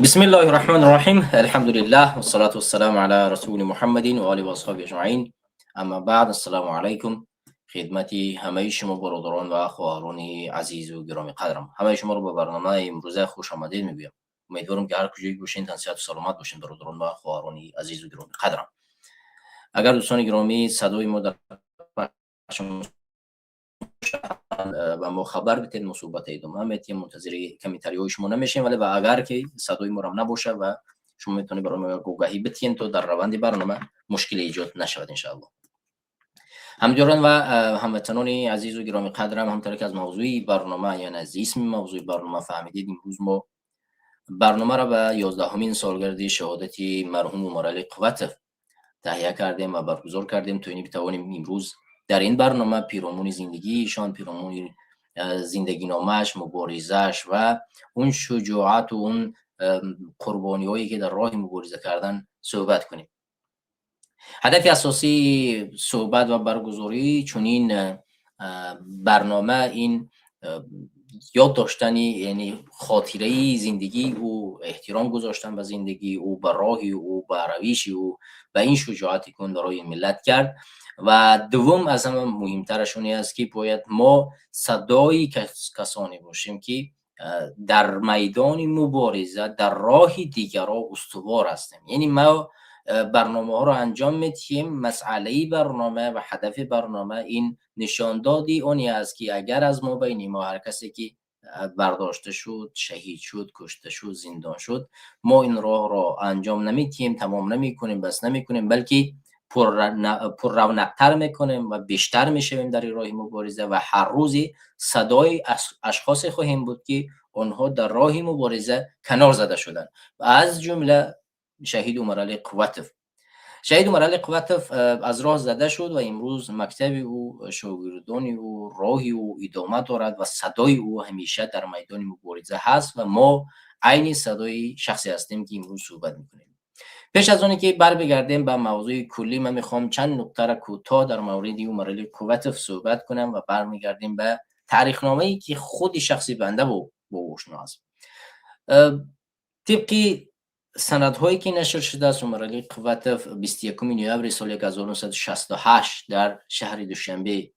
بسم الله الرحمن الرحیم. الحمد لله والصلاة والسلام على رسول محمد و آله و اصحابه اجمعین. اما بعد، السلام علیکم خدمت همه شما برادران و خواهران عزیز و گرامی قدرم. همه شما رو به برنامه امروزه خوش آمدید میگویم. امیدوارم که هر کجایی باشین تن صحت و سلامت باشین. برادران و خواهران عزیز و گرامی قدرم، اگر دوستان گرامی صدای ما در به ما خبر بدید، ما صحبت ادامه میتیم، منتظر کامنتاری های شما نمیشیم. ولی و اگر که صدای ما هم نباشه و شما میتونید برای ما آگاهی بدین تا در روند برنامه مشکل ایجاد نشود انشاءالله. همجاران و هموطنان عزیز و گرامی قدرم، همطور که از موضوع برنامه، یعنی از اسم موضوع برنامه فهمیدید، امروز ما برنامه را به 11مین سالگرد شهادت مرحوم عمرعلی قوتов تهیه کردیم و برگزار کردیم تا اینکه بتوانیم امروز در این برنامه پیرامون زندگیشان، پیرامون زندگی نامش، مبارزش و اون شجاعت و اون قربانی هایی که در راه مبارزه کردن صحبت کنیم. هدف اساسی صحبت و برگزاری چنین برنامه این یاد داشتن، یعنی خاطره زندگی او، احترام گذاشتن به زندگی او، به راه او، به رویش او، به این شجاعتی که برای ملت کرد. و دوم، از همه مهمترش اونی است که باید ما صدای کسانی باشیم که در میدان مبارزه در راه دیگرها استوار هستیم. یعنی ما برنامه ها رو انجام میدیم، مسئله برنامه و هدف برنامه این نشاندادی اونی است که اگر از ما بین ما هر کسی که برداشته شد، شهید شد، کشته شد، زندان شد، ما این راه را انجام نمیدیم، تمام نمیکنیم، بس نمیکنیم، بلکه پر رونقتر میکنیم و بیشتر میشویم در راه مبارزه و هر روزی صدای اشخاص خواهیم بود که آنها در راه مبارزه کنار زده شدند و از جمله شهید عمرعلی قوتов. شهید عمرعلی قوتов از راه زده شد و امروز مکتب او، شاگردان او، راه او ادامه دارد و صدای او همیشه در میدان مبارزه هست و ما عین صدای شخصی هستیم که امروز صحبت میکنیم. پیش از آنی که بر بگردیم به موضوع کلی، من میخوام چند نکته را کوتاه در مورد عمرعلی قوتов صحبت کنم و برمیگردیم به تاریخ ای که خود شخصی بنده با آشنا است. طبق سندهایی که نشر شده است، عمرعلی قوتов 21 نوامبر سال 1968 در شهر دوشنبه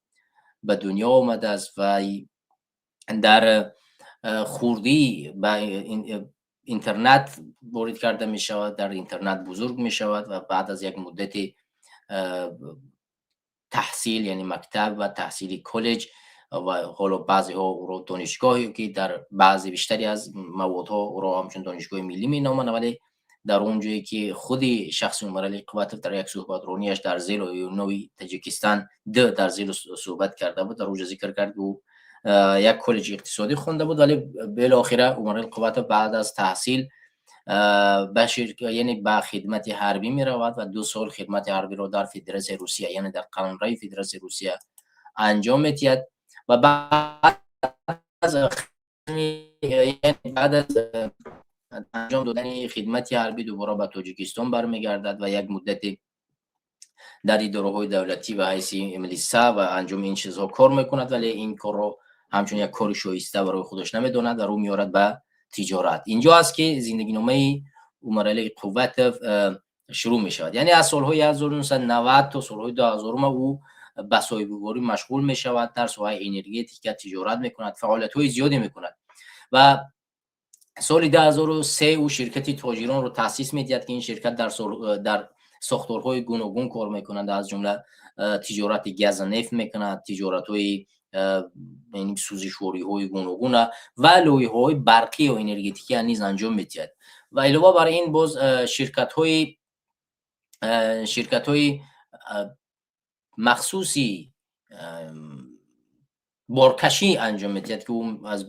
به دنیا آمده است و در خوردی به اینترنت وارد کرده می شود، در اینترنت بزرگ می شود و بعد از یک مدت تحصیل، یعنی مکتب و تحصیل کالج و حالا بعضی ها او را دانشگاهی که در بعضی بیشتری از موادها او را همچون دانشگاه ملی می نامند، ولی در اونجایی که خود شخص عمرعلی قوتов در یک صحبت رونیش در ذیل نوی تاجیکستان در ذیل صحبت کرده بود، در اونجا ذکر کرد او یک کالج اقتصادی خونده بود. ولی بالاخره عمرعلی قوتов بعد از تحصیل به یعنی به خدمت حربی می رود و 2 سال خدمت حربی را در فدراسیون روسیه، یعنی در قلمرو فدراسیون روسیه انجام میدهد و بعد از یعنی بعد از انجام دادن خدمت حربی دوباره به تاجیکستان برمیگردد و یک مدت در اداره دولتی به حیث ملیسا و انجام این چیزها کار میکند، ولی این کار رو همچون یک کار شایسته برای خودش نمیدوند و رو میارد به تجارت. اینجا است که زندگی نامه عمرعلی قوتов شروع می شود، یعنی از سالهای 1990 تا سالهای 2000 او به صاحبکاری مشغول می شود، در ساحه انرژتیک تجارت می کند، فعالیت های زیادی می کند و سال 2003 او شرکت تاجران رو تاسیس میدهد که این شرکت در ساختارهای گوناگون کار میکنند، از جمله تجارت گاز و نفت میکند، تجارت های یعنی سوزشواری های گوناگون و لایحه های برقی و انرژتیکی نیز انجام میدهد. و علاوه بر این باز شرکت های مخصوصی بارکشی انجام میدهد که او از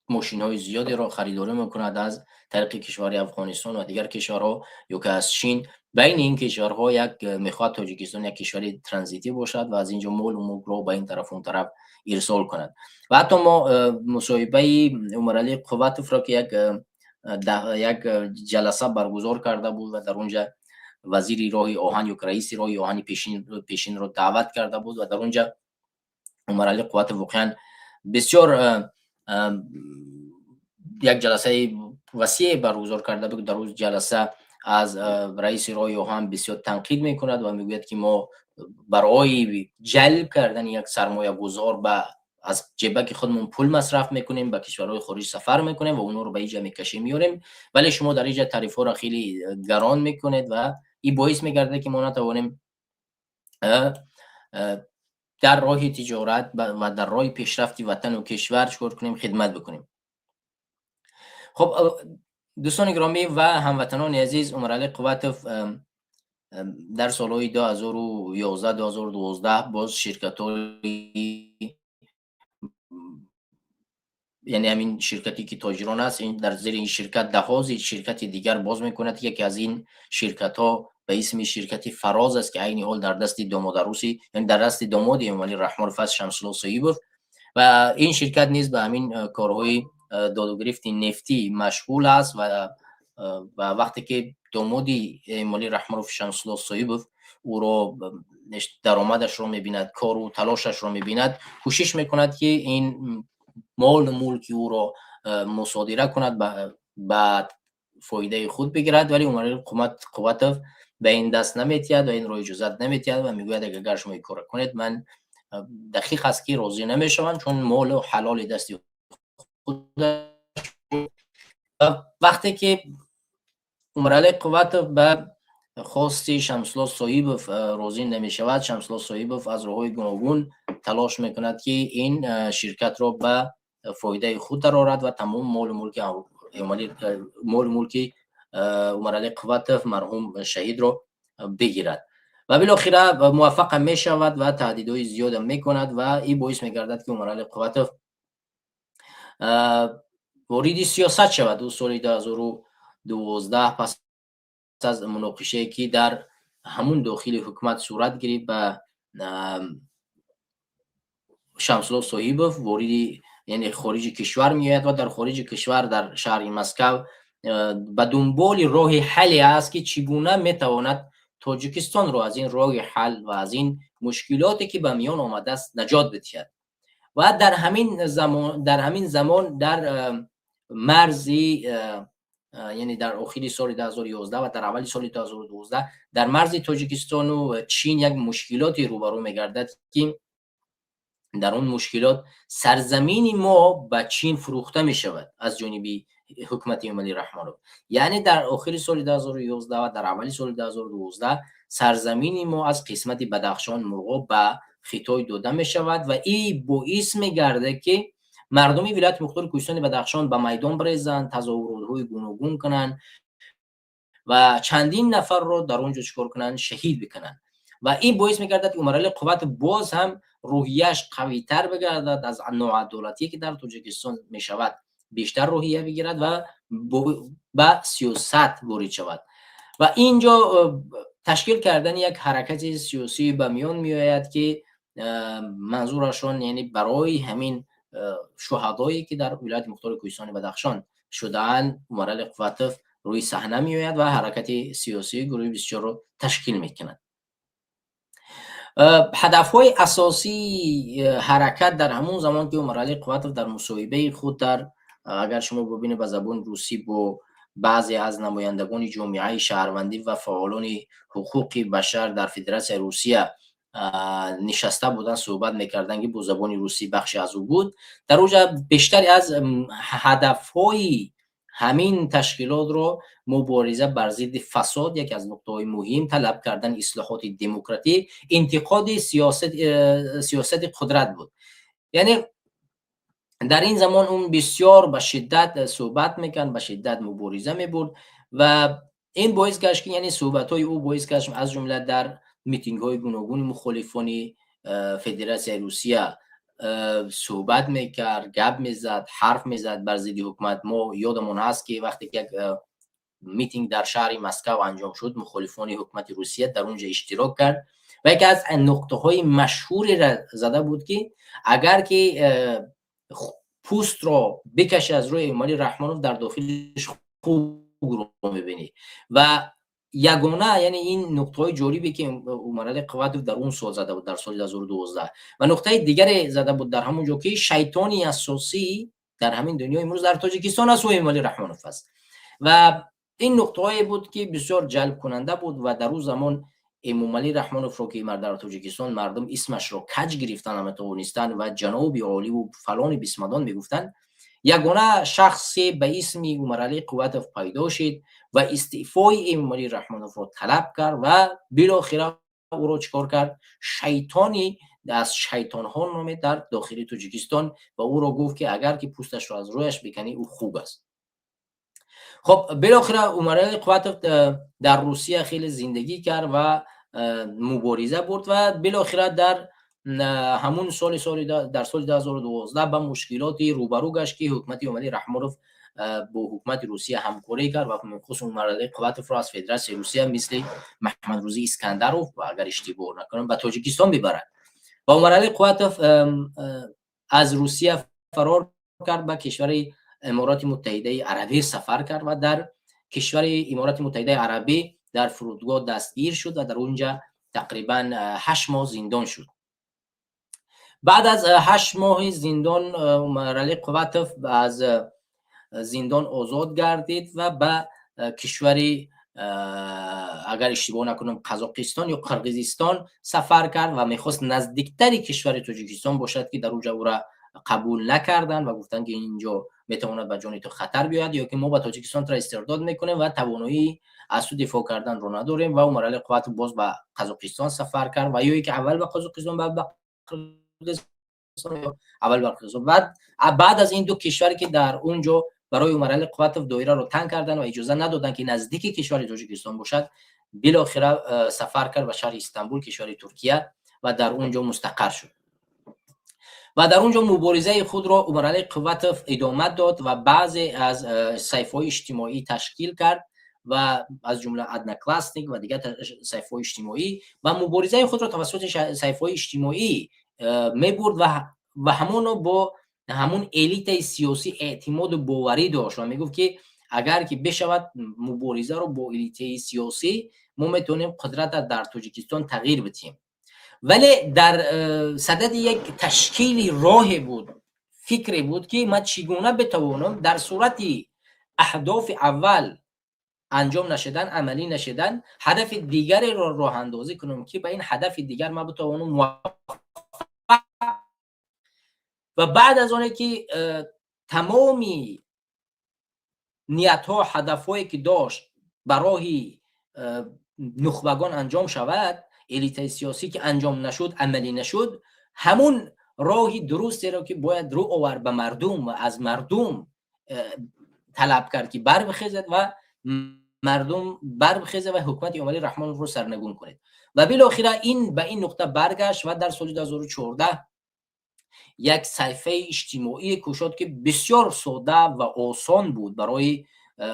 ماشین های زیادی را خریداری میکند از طریق کشور افغانستان و دیگر کشورها یا که از چین. بین این کشورها یک میخواد تاجیکستان یک کشور ترانزیتی باشد و از اینجا مال و ملک را به این طرف و اون طرف ارسال کند. و حتی ما مصاحبه عمرعلی قوتов را که یک جلسه برگزار کرده بود و در اونجا وزیر راه آهن یا رئیس راه آهن پیشین را دعوت کرده بود و در اونجا عمرعلی قوتов واقعا بسیار یک جلسه васеъ баргузор карда буд. Дар он ҷаласа аз раиси роҳи оҳан бисёр танқид мекунад ва мегӯяд, ки мо барои ҷалб кардани як сармоягузор ба аз ҷебаки худмон пул масраф мекунем, ба кишварҳои хориҷ сафар мекунем ва онҳоро ба инҷа мекашем, меорем, вале шумо дар инҷа тарифҳоро хеле гарон мекунед ва ин боис мегардад, ки мо натавонем дар роҳи тиҷорат ва дар роҳи пешрафти ватану кишвар чикор кунем, хидмат бикунем. Хуб, дӯстони гиромӣ ва ҳамватанони азиз, Умаралӣ Қувватов дар солҳои 2011, 2012 боз ширкатҳои, яъне ҳамин ширкате ки тоҷирон аст, ин дар зери ин ширкат даҳҳо ширкати дигар боз мекунад. Яке аз ин ширкатҳо ба исми ширкати Фароз аст, ки айни ҳол дар дасти домодаруси, яъне дар дасти домоди Эмомалӣ Раҳмонов аст, Шамсулло Соҳибов, ва ин ширкат низ ба ҳамин корҳои додугирифти нефтӣ машғул аст. Ва вақте ки домоди Эмомалӣ Раҳмонов, Шамсулло Соҳибов, ӯро, даромадашро мебинад, кору талошашро мебинад, кӯшиш мекунад, ки ин молу мулки ӯро мусодира кунад, ба фоидаи худ бигирад. Вале Умаралӣ Қувватов ба ин даст наметиҳад ва инро иҷозат наметиҳад ва мегӯяд: агар шумо ин корро кунед, ман дақиқ аст, ки розӣ намешавам, чун молу ҳалоли дасти худ. Вақте ки Умаралӣ Қувватов ба хости Шамсулло Соҳибов розӣ намешавад, Шамсулло Соҳибов аз роҳҳои гуногун талош мекунад, ки ин ширкатро ба фоидаи худ дарорад ва тамом молу мулки Умаралӣ Қувватов, марҳум шаҳидро, бигирад ва билохира муваффақа мешавад ва таҳдидҳои зиёдам мекунад. Ва ин боис мегардад, ки Умаралӣ Қувватов вориди сиёсат шавад. Ӯ соли 2012 пас аз муноқишае, ки дар ҳамун дохили ҳукумат сурат гирифт ба Шамсулло Соҳибов, вориди, яъне хориҷи кишвар меояд ва дар хориҷи кишвар, дар шаҳри Москав, ба дунболи роҳи ҳалле аст, ки чӣ гуна метавонад Тоҷикистонро аз ин роҳи ҳал ва аз ин мушкилоте, ки ба миён омадааст, наҷот бидиҳад. Ва дар ҳамин замон, дар марзи, яъне дар охири соли 2011 ва дар аввали соли 2012, дар марзи Тоҷикистону Чин як мушкилоте рӯбарӯ мегардад, ки дар он мушкилот сарзамини мо ба Чин фурӯхта мешавад аз ҷониби ҳукумати Эмомалӣ Раҳмонов. Яъне дар охири соли 2011 ва дар аввали соли 2012 сарзамини мо аз қисмати Бадахшон, Мурғоб ба Хитой дода мешавад ва ин боис мегардад, ки мардуми Вилояти Мухтори Кӯҳистони Бадахшон ба майдон барезанд, тазоҳуротҳои гуногун кунанд ва чандин нафарро дар он ҷо чӣ кор кунанд, шаҳид бикунанд. Ва ин боис мегардад, ки Умаралӣ Қувватов боз ҳам рӯҳияш қавитар бигардад, аз ноадолатие, ки дар Тоҷикистон мешавад, бештар рӯҳия бигирад ва ба сиёсат ворид шавад. Ва ин ҷо ташкил кардани як ҳаракати сиёсӣ ба миён меояд, ки манзурашон, яъне барои ҳамин шуҳадое, ки дар Вилояти Мухтори Кӯҳистони Бадахшон шудаанд, Умаралӣ Қувватов рӯи саҳна меояд ва ҳаракати сиёсии гурӯҳи 24-ро ташкил мекунад. Ҳадафҳои асосии ҳаракат дар ҳамон замон, ки Умаралӣ Қувватов дар мусоҳибаи худ дар, агар шумо бубинед, ба забони русӣ бо баъзе аз намояндагони ҷомеаи шаҳрвандӣ ва фаъолони ҳуқуқи башар дар Федератсияи Русия нишаста буданд, суҳбат мекарданд, ки бо забони русӣ бахше аз ӯ буд, дар оҷа бештари аз ҳадафҳои ҳамин ташкилотро мубориза бар зидди фасод, яке аз нуқтаҳои муҳим, талаб кардани ислоҳоти демократӣ, интиқоди сиёсати қудрат буд. Яъне дар ин замон он бисёр ба шиддат суҳбат мекард, ба шиддат мубориза мебурд ва ин боис гашт, ки, яъне суҳбатҳои ӯ боис гашт, аз ҷумла дар митингҳои гуногуни мухолифони Федератсияи Русия суҳбат мекард, гап мезад, ҳарф мезад бар зидди ҳукумат. Мо ёдамон ҳаст, ки вақте ки як митинг дар шаҳри Москав анҷом шуд, мухолифони ҳукумати Русия, дар он ҷо иштирок кард ва яке аз нуқтаҳои машҳуреро зада буд, ки агар ки пӯстро бикаши аз рӯи Эмомалӣ Раҳмонов, дар дохилиш хугро мебинӣ. Ва ягона, яъне ин нуқтаҳои ҷолибе, ки Умаралӣ Қувватов дар он сол зада буд, дар соли 2012, ва нуқтаи дигаре зада буд дар ҳамон ҷо, ки шайтони асосӣ Дар ҳамин дунёи имрӯз дар Тоҷикистон аст ва Эмомалӣ Раҳмонов аст. Ва ин нуқтаҳое буд, ки бисёр ҷалбкунанда буд. Ва дар ӯ замон Эмомалӣ Раҳмоновро, ки дар Тоҷикистон мардум исмашро каҷ гирифтан наметавонистанд ва ҷаноби оливу фалони бисмадон мегуфтанд, ягона шахсе ба исми Умаралӣ Қувватов пайдо шид ва истеъфои Эмомалӣ Раҳмоновро талаб кард ва билохира ӯро чӣ кор кард? Шайтони аз шайтонҳо номид дар дохили Тоҷикистон ва ӯро гуфт, ки агар ки пӯсташро аз рӯяш биканӣ, ӯ хуб аст. Хоб, билохира Умаралӣ Қувватов дар Русия хеле зиндагӣ кард ва мубориза бурд ва билохира дар ҳамун соли дар соли 2012 ба мушкилоти рӯбарӯ гашт, ки ҳукумати Эмомалӣ Раҳмонов бо ҳукумати Русия ҳамкорӣ кард ва хусусан Умаралӣ Қувватовро аз Федератсияи Русия мисли Маҳмадрӯзӣ Искандаров, агар иштибоҳ накунам, ба Тоҷикистон бибарад. Ва Умаралӣ Қувватов аз Русия фарор кард, ба кишвари Аморати Муттаҳидаи Арабӣ сафар кард ва дар кишвари Иморати Муттаҳидаи Арабӣ дар фурудгоҳ дастгир шуд ва дар унҷа тақрибан 8 моҳ зиндон шуд. Баъд аз 8 моҳи зиндон Умаралӣ Қувватов аз зиндон озод гардид ва ба кишвари, агар иштибоҳ накунам, Қазоқистон ё Қирғизистон сафар кард ва мехост наздиктари кишвари Тоҷикистон бошад, ки дар уҷа ӯра қабул накарданд ва гуфтанд, ки инҷо метавонад ба ҷони ту хатар биёяд ё ки мо ба Тоҷикистон тура истирдод мекунем ва тавоноии аз ту дифоъ карданро надорем. Ва Умаралӣ Қувватов боз ба Қазоқистон сафар кард ва ё ки аввал ба Қазоқистон, баъд ба Қирғизистон, аввал ба Қирғизистон. Баъд аз ин ду кишваре, ки дар он ҷо барои Умаралӣ Қувватов доираро танг карданд ва иҷоза надоданд, ки наздики кишвари Тоҷикистон бошад, билохира сафар кард ба шаҳри Истанбул, кишвари Туркия, ва дар он ҷо мустақар шуд. Ва дар он ҷо муборизаи худро Умаралӣ Қувватов идома дод ва баъзе аз саҳифаҳои иҷтимоӣ ташкил кард ва аз ҷумла Одноклассник ва дигар саҳифаҳои иҷтимоӣ, ва муборизаи худро тавассути саҳифаҳои иҷтимоӣ мебурд ва ҳамоно бо ҳамун элитаи сиёсӣ эътимоду боварӣ дошт ва мегуфт, ки агар ки бишавад муборизаро бо элитаи сиёсӣ, мо метавонем қудрата дар Тоҷикистон тағйир бидиҳем. Вале дар садади як ташкили роҳе буд, фикре буд, ки ман чӣ гуна битавонам дар сурати аҳдофи аввал анҷом нашудан, амалӣ нашудан, ҳадафи дигареро роҳандозӣ кунам, ки ба ин ҳадафи дигар ман битавонам муваффақ. Ва баъд аз оне ки тамоми ниятҳо, ҳадафҳое ки дошт, ба роҳи нухбагон анҷом шавад, элитаи сиёсӣ, ки анҷом нашуд, амалӣ нашуд, ҳамун роҳи дурустеро, ки бояд рӯ овард ба мардум ва аз мардум талаб кард, ки барбихезад ва мардум барбихезад ва ҳукумати Эмомалӣ Раҳмоновро сарнагун кунед. Ва билохира ин ба ин нуқта баргашт ва дар соли 2014 як саҳифаи иҷтимоие кушод, ки бисёр сода ва осон буд барои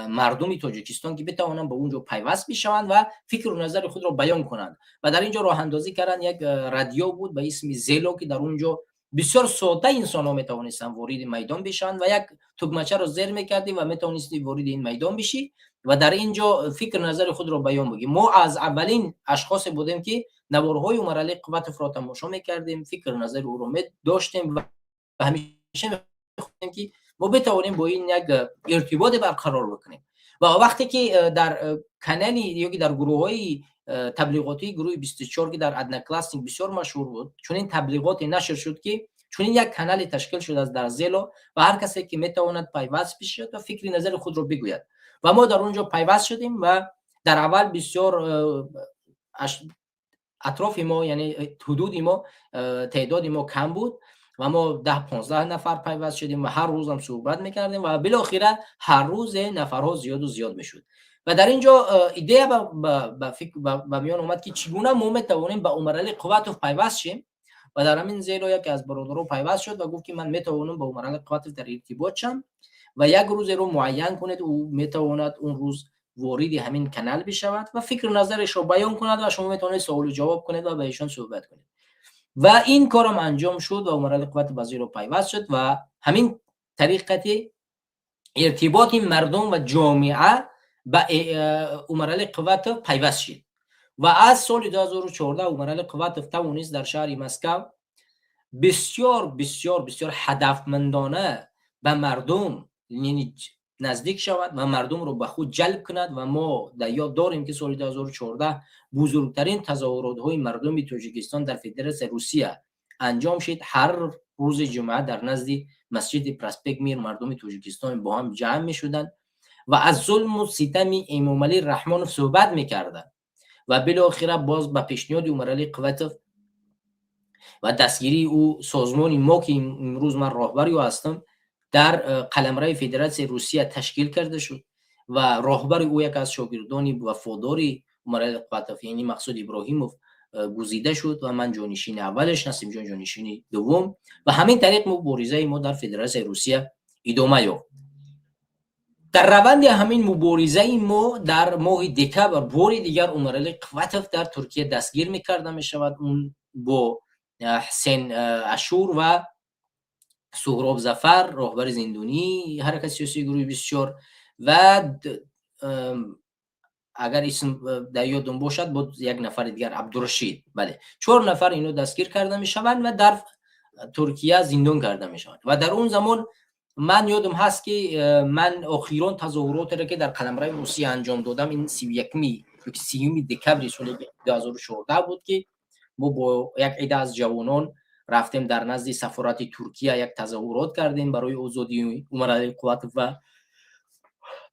мардуми Тоҷикистон, ки битавонанд ба он ҷо пайваст бишаванд ва фикру назари худро баён кунанд. Ва дар ин ҷо роҳандозӣ карданд, як радио буд ба исми Зело, ки дар он ҷо бисёр сода инсонҳо метавонистанд вориди майдон бишаванд ва як тугмачаро зер мекардӣ ва метавонистӣ вориди ин майдон бишӣ ва дар ин ҷо фикру назари худро баён бигӣ. Мо аз аввалин ашхосе будем, ки наворҳои Умаралӣ Қувватовро тамошо мекардем, фикру назари ӯро доштем ва ҳамеша мехостем, ки мо битавонем бо ин як иртиботе барқарор бикунем. Ва вақте ки дар канали ё ки дар гурӯҳҳои таблиғотии гурӯҳи 24, ки дар Одноклассник бисёр машҳур буд, чунин таблиғоте нашр шуд, ки чунин як канале ташкил шудааст дар Зело ва ҳар касе ки метавонад пайваст бишавад ва фикри назари худро бигӯяд. Ва мо дар он ҷо пайваст шудем ва дар аввал бисёр атрофи мо, яъне ҳудуди мо, теъдоди мо кам буд ва мо 10-15 нафар пайваст шудем ва ҳар рӯзам суҳбат мекардем ва билохира ҳар рӯзе нафарҳо зиёду зиёд мешуд. Ва дар ин ҷо идея ба миён омад, ки чӣ гуна мо метавонем ба Умаралӣ Қувватов пайваст шем. Ва дар ҳамин Зело яке аз бародаро пайваст шуд ва гуфт, ки ман метавонам ба Умаралӣ Қувватов дар иртибот шам ва як рӯзеро муайян кунед, ӯ метавонад он рӯз вориди ҳамин канал бишавад ва фикру назарашро баён кунад ва шумо метавонед суолу ҷавоб кунед ва ба эшон суҳбат кунед. Ва ин корам анҷом шуд ва Умаралӣ Қувватов ба Зело пайваст шуд ва ҳамин тариқати иртиботи мардум ва ҷомеа ба Умаралӣ Қувватов пайваст шид. Ва аз соли 2014 Умаралӣ Қувватов тавонист дар шаҳри Москав бисёр, бисёр, бисёр ҳадафмандона Ба мардум наздик шавад ва мардумро ба худ ҷалб кунад. Ва мо дар ёд дорем, ки соли 2014 бузургтарин тазоҳуротҳои мардуми Тоҷикистон дар Федератсияи Русия анҷом шид. Ҳар рӯзи ҷумъа дар назди масҷиди Проспект Мир мардуми Тоҷикистон бо ҳам ҷамъ мешуданд ва аз зулму ситами Эмомалӣ Раҳмонов суҳбат мекарданд. Ва билохира боз ба пешниҳоди Умаралӣ Қувватов ва дастгирии ӯ созмони мо, ки имрӯз ман роҳбари ӯ ҳастам, дар қаламрави Федератсияи Русия ташкил карда шуд ва роҳбари ӯ яке аз шогирдони вафодори Умаралӣ Қувватов, яъне Мақсуд Иброҳимов, гузида шуд ва ман ҷонишини аввалаш, Насимҷон ҷонишини дуввум. Ва ҳамин тариқ муборизаи мо дар Федератсияи Русия идома ёфт. Дар раванди ҳамин муборизаи мо дар моҳи декабр бори дигар Умаралӣ Қувватов дар Туркия дастгир мекарда мешавад. Он бо Ҳусен Ашур ва Суҳроб Зафар, роҳбари зиндонии ҳаракати сиёсии гурӯҳи 24, ва агар исм дар ёдум бошад, боз як нафари дигар, Абдурашид, бале, чор нафар ино дастгир карда мешаванд ва дар Туркия зиндон карда мешаванд. Ва дар он замон ман ёдам ҳаст, ки ман охирон тазоҳуротеро, ки дар қаламрави Русия анҷом додам, ин 31-ми ёки 30-юми декабри соли 2014 буд, ки мо бо як ида аз ҷавонон рафтем, дар назди сафорати Туркия як тазоҳурот кардем барои озодии Умаралӣ Қувватов ва,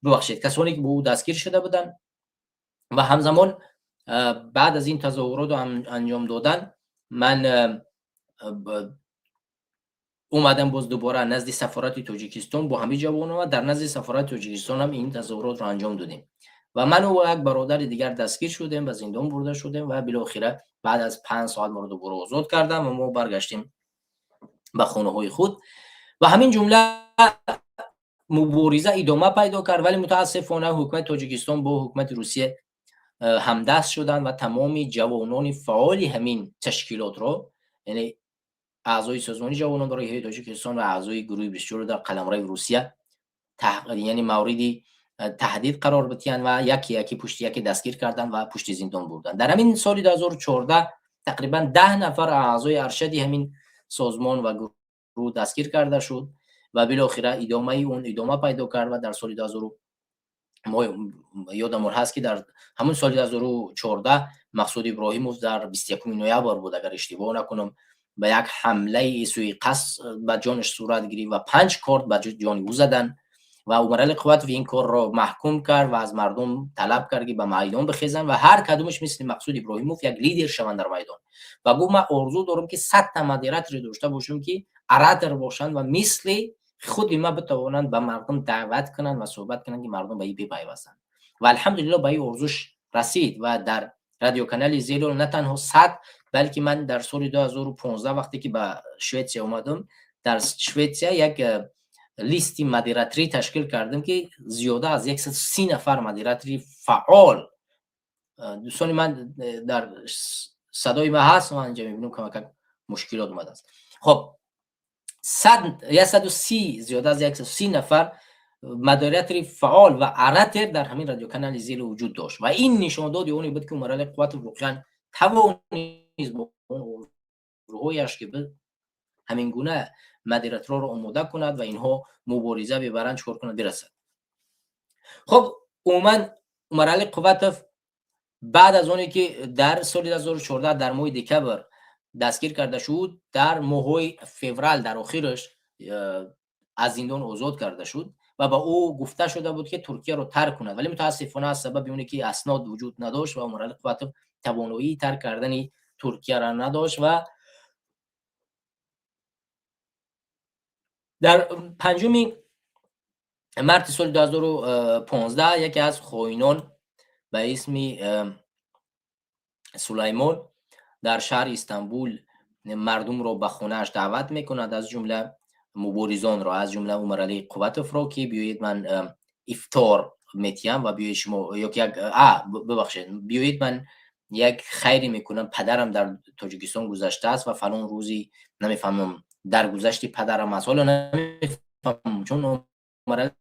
бубахшед, касоне ки бо ӯ дастгир шуда буданд. Ва ҳамзамон баъд аз ин тазоҳуротро анҷом додан ман омадам боз дубора назди сафорати Тоҷикистон бо ҳамин ҷавонон ва дар назди сафорати Тоҷикистон ҳам ин тазоҳуротро анҷом додем. Ва ману як бародари дигар дастгир шудем, ба зиндон бурда шудем ва билохира баъд аз 5 соат моро дубора озод кардам ва мо баргаштем ба хонаҳои худ. Ва ҳамин ҷумла мубориза идома пайдо кард. Вале мутаассифона ҳукумати Тоҷикистон бо ҳукумати Русия ҳамдаст шуданд ва тамоми ҷавонони фаъоли ҳамин ташкилотро, яъне аъзои Созмони ҷавонон барои ҳиёи Тоҷикистон ва аъзои гурӯҳи 24-ро дар қаламрави Русия, яъне мавриди таҳдид қарор бидиҳанд ва яке яке пушти яке дастгир карданд ва пушти зиндон бурданд. Дар ҳамин соли 2014 тақрибан 10 нафар аъзои аршади ҳамин созмон ва гурӯҳ дастгир карда шуд. Ва билохира идомаи он идома пайдо кард ва дар соли 2000, мо ёдамон ҳаст, ки дар ҳамун соли 2014 Мақсуд Иброҳимов дар 21 ноябр буд, агар иштибоҳ накунам, ба як ҳамлаи суиқасд ба ҷонаш сурат гирифт ва панҷ корт ба ҷони ӯ заданд. Ва Умарали Қувватов ин корро маҳкум кард ва аз мардум талаб кард, ки ба майдон бихезанд ва ҳар кадомаш мисли Мақсуд Иброҳимов як лидер шаванд дар майдон. Ва гуфт: «Ман орзу дорам, ки 100-та модераторе дошта бошам, ки оратор бошанд ва мисли худи ман битавонанд ба мардум даъват кунанд ва суҳбат кунанд, ки мардум ба ин бипайвастанд». Ва алҳамдулилло, ба ин орзуш расид ва дар радиоканали Зелол на танҳо 100, балки ман дар соли 2015, вақте ки ба Шветсия омадам, дар Шветсия як листи модераторӣ ташкил кардем, ки зиёда аз 130 нафар модератори фаъол. Дӯстони ман, дар садои ман ҳаст? Ман инҷа мебинам, камакак мушкилот омадааст. Хоб, 130, зиёда аз 130 нафар модератори фаъол ва оратор дар ҳамин радиоканали Зело вуҷуд дошт. Ва ин нишондоди оне буд, ки Умарали Қувватов воқеан тавонист бо орзуҳояш, ки ҳамин гуна модераторро омода кунад ва инҳо мубориза бибаранд, чикор кунад, бирасад. Хуб, умуман Умарали Қувватов баъд аз оне ки дар соли 2014 дар моҳи декабр дастгир карда шуд, дар моҳҳои феврал, дар охираш аз зиндон озод карда шуд ва ба ӯ гуфта шуда буд, ки Туркияро тарк кунад. Вале мутаассифона аз сабаби оне ки аснод вуҷуд надошт ва Умарали Қувватов тавоноии тарк кардани Туркияро надошт ва дар 5-уми марти соли 2015 яке аз хоинон ба исми Сулаймон дар шаҳри Истанбул мардумро ба хонааш даъват мекунад, аз ҷумла муборизонро, аз ҷумла Умаралӣ Қувватовро, ки биёед, ман ифтор метиҳам ва биёед шумо ёки як, бубахшед, биёед, ман як хайре мекунам, падарам дар Тоҷикистон гузаштааст ва фалон рӯзи, намефаҳмам, даргузашти падарам аст. Ҳоло намефаҳмам, чун Умаралӣ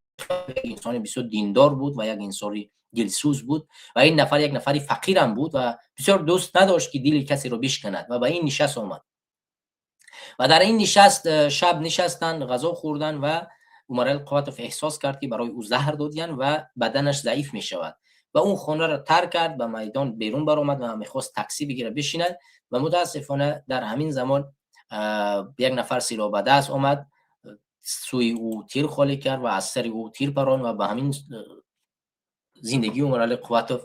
як инсони бисёр диндор буд ва як инсони дилсӯз буд ва ин нафар як нафари фақирам буд ва бисёр дӯст надошт, ки дили касеро бишканад, ва ба ин нишаст омад. Ва дар ин нишаст шаб нишастанд, ғазо хӯрданд ва Умарали Қувватов эҳсос кард, ки барои ӯ заҳр додиянд ва баданаш заиф мешавад ва он хонаро тарк кард, ба майдон берун баромад ва мехост таксӣ бигирад, бишинад ва мутаассифона дар ҳамин замон як нафар силоҳ ба даст омад, сӯи ӯ тир холӣ кард ва аз сари ӯ тир паронд ва ба ҳамин зиндагии Умарали Қувватов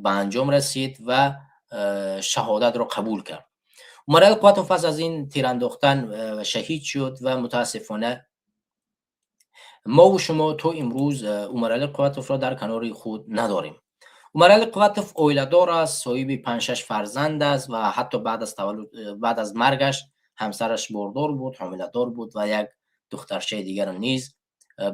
ба анҷом расид ва шаҳодатро қабул кард. Умарали Қувватов пас аз ин тирандохтан шаҳид шуд ва мутаассифона мову шумо то имрӯз Умарали Қувватовро дар канори худ надорем. Умарали Қувватов оиладор аст, соҳиби панҷ-шаш фарзанд аст ва ҳатто баъд аз таваллуд, баъд аз маргаш ҳамсараш бордор буд, ҳомиладор буд ва як духтарчаи дигарам низ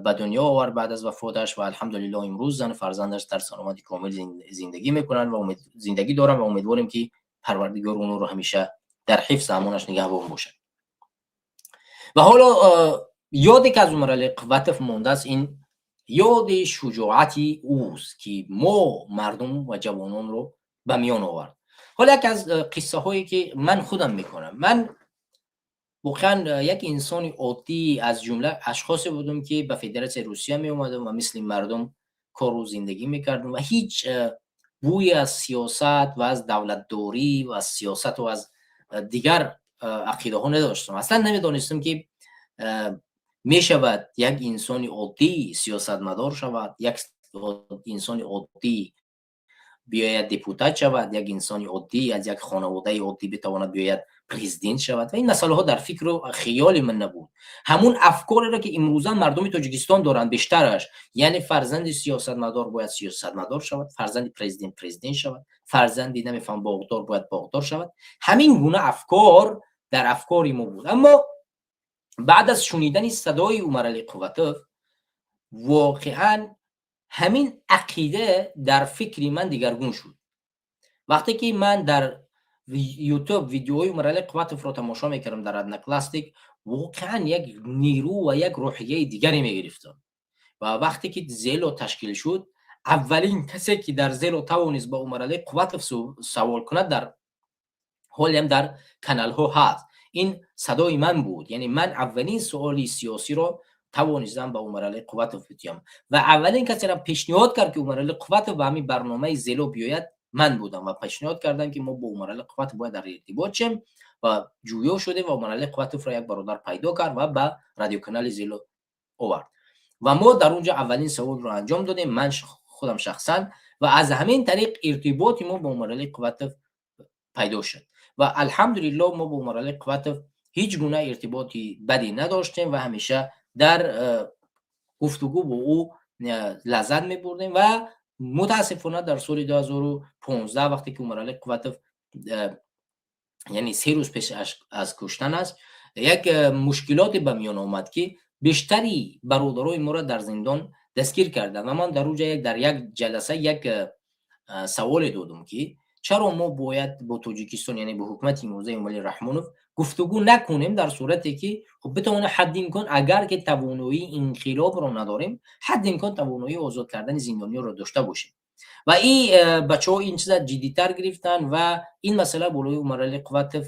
ба дунё овард баъд аз вафоташ. Ва алҳамдулиллоҳ, имрӯз зану фарзандаш дар саломати комил зиндагӣ мекунанд ва зиндагӣ доранд ва умедворем, ки Парвардигор онҳоро ҳамеша дар ҳифз амонаш нигаҳбон бошад. Ва ҳоло ёде ки аз Умарали Қувватов мондааст, ин ёди шуҷоати ӯст, ки мо мардум ва ҷавононро ба миён овард. Ҳоло яке аз қиссаҳое, ки ман худам мекунам. Ман воқеан як инсони оддӣ, аз ҷумла ашхосе будам, ки ба Федератсияи Русия меомадам ва мисли мардум кору зиндагӣ мекардам ва ҳеҷ бӯе аз сиёсат ва аз давлатдорӣ ва аз сиёсату аз дигар ақидаҳо надоштам. Аслан намедонистам, ки мешавад як инсони оддӣ сиёсатмадор шавад, як инсони оддӣ биёяд депутат шавад, як инсони оддӣ аз як хонаводаи оддӣ битавонад биёяд президент шавад. Ва ин масъалаҳо дар фикру хиёли ман набуд. Ҳамун афкореро, ки имрӯза мардуми Тоҷикистон доранд бештараш, яъне фарзанди сиёсатмадор бояд сиёсатмадор шавад, фарзанди президент президент шавад, фарзанди намефаҳам боғдор бояд боғдор шавад, ҳамин гуна афкор дар афкори мо буд. Аммо баъд аз шунидани садои Умарали Қувватов воқеан ҳамин ақида дар фикри ман дигаргун шуд. Вақте ки ман дар Ютуб видеои Умарали Қувватовро тамошо мекардам, дар Одноклассник, воқеан як нерӯ ва як рӯҳияи дигаре мегирифтам. Ва вақте ки Зело ташкил шуд, аввалин касе, ки дар Зело тавонист ба Умарали Қувватов савол кунад, дар ҳолиам дар каналҳо ҳаст, ин садои ман буд. Яъне ман аввалин суоли сиёсиро тавонистам ба Умарали Қувватов бидиҳам ва аввалин касеро пешниҳод кард, ки Умарали Қувватов ба ҳамин барномаи Зело биёяд, ман будам ва пешниҳод кардам, ки мо бо Умарали Қувватов бояд дар иртибот шем. Ва ҷӯё шудем ва Умарали Қувватовро як бародар пайдо кард ва ба радиоканали Зело овард ва мо дар он ҷо аввалин саволро анҷом додем, ман худам шахсан. Ва аз ҳамин тариқ иртиботи мо бо Умарали Қувватов пайдо шуд. Ва алҳамдулиллоҳ, мо бо Умарали Қувватов ҳеҷ гуна иртиботи бадӣ надоштем ва ҳамеша дар гуфтугӯ бо ӯ лаззат мебурдем. Ва мутаассифона дар соли 2015, вақте ки Умарали Қувватов, яъне 3 рӯз пеш аз куштан аст, як мушкилоте ба миён омад, ки бештари бародарои моро дар зиндон дастгир карданд. Ва ман дар уҷа дар як ҷаласа як саволе додум, ки чаро мо бояд бо Тоҷикистон, яъне бо ҳукумати имрӯзаи Эмомалӣ Раҳмонов гуфтугӯ накунем, дар сурате ки хуб битавонем ҳадди имкон, агар ки тавоноии инқилобро надорем, ҳадди имкон тавоноии озод кардани зиндониёнро дошта бошем. Ва ин бачаҳо ин чиза ҷиддитар гирифтанд ва ин масъала болои Умарали Қувватов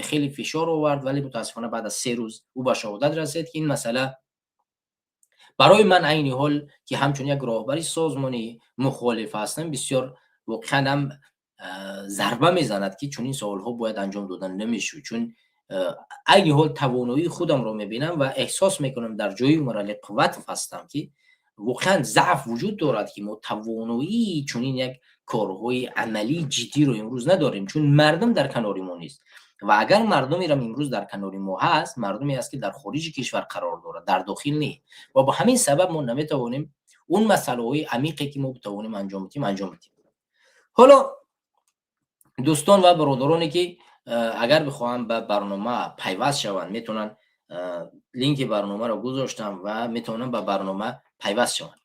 хеле фишор овард. Вале мутаассифона баъд аз 3 рӯз ӯ ба шаҳодат расид, ки ин масъала барои ман айни ҳол, ки ҳамчун як роҳбари созмони мухолиф ҳастам, бисёр воқеан ҳам зарба мезанад, ки чунин саволҳо бояд анҷом дода намешуд, чун айни ҳол тавоноии худамро мебинам ва эҳсос мекунам, дар ҷои Умарали Қувватов ҳастам, ки воқеан заъф вуҷуд дорад, ки мо тавоноии чунин як корҳои амалии ҷиддиро имрӯз надорем, чун мардум дар канори мо нест. Ва агар мардумерам имрӯз дар канори мо ҳаст, мардуме аст, ки дар хориҷи кишвар қарор дорад, дар дохил не. Ва бо ҳамин сабаб мо наметавонем он масъалаҳои амиқе, ки мо битавонем анҷом бидиҳем, анҷом бидиҳем. Ҳоло дӯстон ва бародароне, ки агар бихоҳанд ба барнома пайваст шаванд, метавонанд. Линки барномаро гузоштам ва метавонанд ба барнома пайваст шаванд.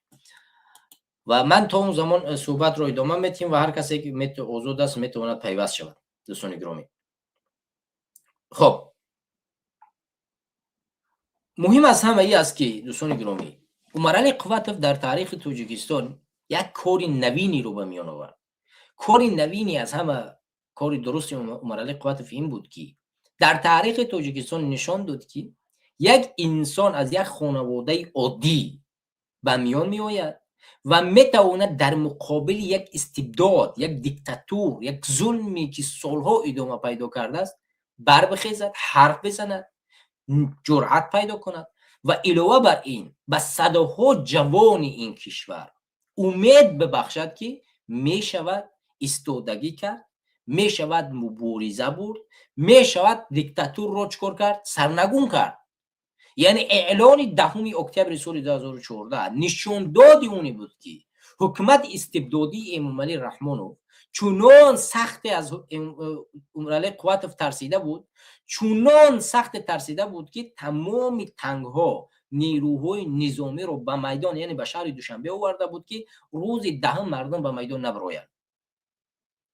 Ва ман то он замон суҳбатро идома медиҳем ва ҳар касе, ки озод аст, метавонад пайваст шавад. Дӯстони гиромӣ, хоб, муҳим аз ҳама ин аст, ки, дӯстони гиромӣ, Умарали Қувватов дар таърихи Тоҷикистон як кори навиниро ба миён овард. Кори навини аз ҳама кори дурусти Умарали Қувватов ин буд, ки дар таърихи Тоҷикистон нишон дод, ки Як инсон аз як хонаводаи оддӣ ба миён меояд ва метавонад дар муқобили як истибдод, як диктатур, як зулме, ки солҳо идома пайдо кардааст, барбихезад, ҳарф бизанад, ҷуръат пайдо кунад ва илова бар ин ба садоҳо ҷавони ин кишвар умед бибахшад, ки мешавад истодагӣ кард, мешавад мубориза бурд, мешавад диктатурро чӣ кор кард? Сарнагун кард. Яъне эълони 10-уми октябри соли 2014 нишондоди оне буд, ки ҳукумати истибдодии Эмомалӣ Раҳмонов чунон сахте аз Умаралӣ Қувватов тарсида буд, чунон сахте тарсида буд, ки тамоми тангҳо, нерӯҳои низомиро ба майдон, яъне ба шаҳри Душанбе оварда буд, ки рӯзи 10-ум мардум ба майдон набароянд.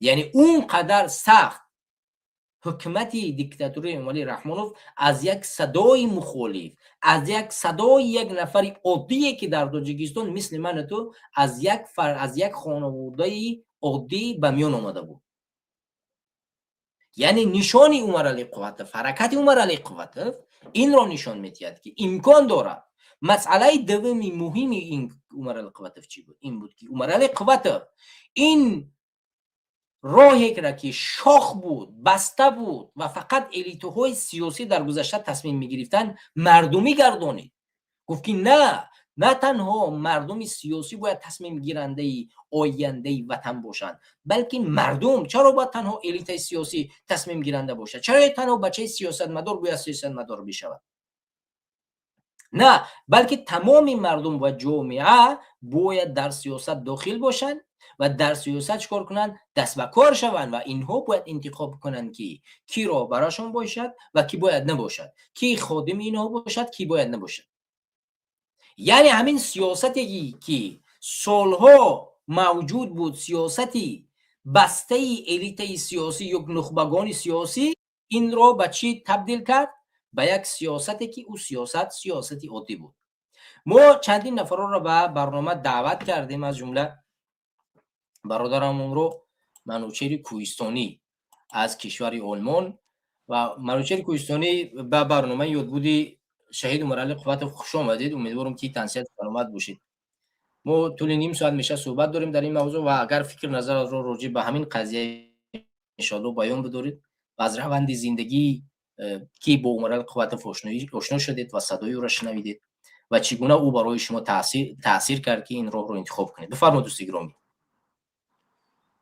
Яъне он қадар сахт ҳукумати диктатурии Эмомалӣ Раҳмонов аз як садои мухолиф, аз як садои як нафари оддие, ки дар Тоҷикистон мисли ману ту аз як хонаводаи оддӣ ба миён омада буд. Яъне нишони Умаралӣ Қувватов, ҳаракати Умаралӣ Қувватов инро нишон медиҳад, ки имкон дорад. Масъалаи дуввуми муҳими ин Умаралӣ Қувватов чӣ буд? Ин буд, ки Умаралӣ Қувватов ин роҳеро, ки шох буд, баста буд ва фақат элитаҳои сиёсӣ дар гузашта тасмим мегирифтанд, мардумӣ гардонид. Гуфт, ки на танҳо мардуми сиёсӣ бояд тасмимгирандаи ояндаи ватан бошанд, балки мардум. Чаро бояд танҳо элитаи сиёсӣ тасмимгиранда бошад? Чаро танҳо бачаи сиёсатмадор бояд сиёсатмадор бишавад? На, балки тамоми мардум ва ҷомеа бояд дар сиёсат дохил бошанд ва дар сиёсат чӣ кор кунанд? Даст ба кор шаванд ва инҳо бояд интихоб кунанд, ки кӣ роҳбарашон бошад ва кӣ бояд набошад, кӣ ходими инҳо бошад, кӣ бояд набошад. Яъне ҳамин сиёсате, ки солҳо мавҷуд буд, сиёсати бастаи элитаи сиёсӣ ё нухбагони сиёсӣ, инро ба чӣ табдил кард? Ба як сиёсате, ки ӯ сиёсат сиёсати оддӣ буд. Мо чандин нафарро ба барнома даъват кардем, аз ҷумла бародарамонро Манучери Кӯҳистонӣ аз кишвари Олмон. Ва Манучери Кӯҳистонӣ, ба барномаи ёдбуди шаҳид Умаралӣ Қувватов хуш омадед. Умедворам, ки тансиҳату саломат бошед. Мо тӯли ним соат меша суҳбат дорем дар ин мавзӯъ ва агар фикр назарро роҷеъ ба ҳамин қазия иншоалло баён бидоред ва аз раванди зиндагӣ, ки бо Умаралӣ Қувватов ошно шудед ва садои ӯро шунавидед ва чӣ гуна ӯ барои шумо таъсир кард, ки ин роҳро интихоб кунед. Бифармо, дӯсти гиромӣ.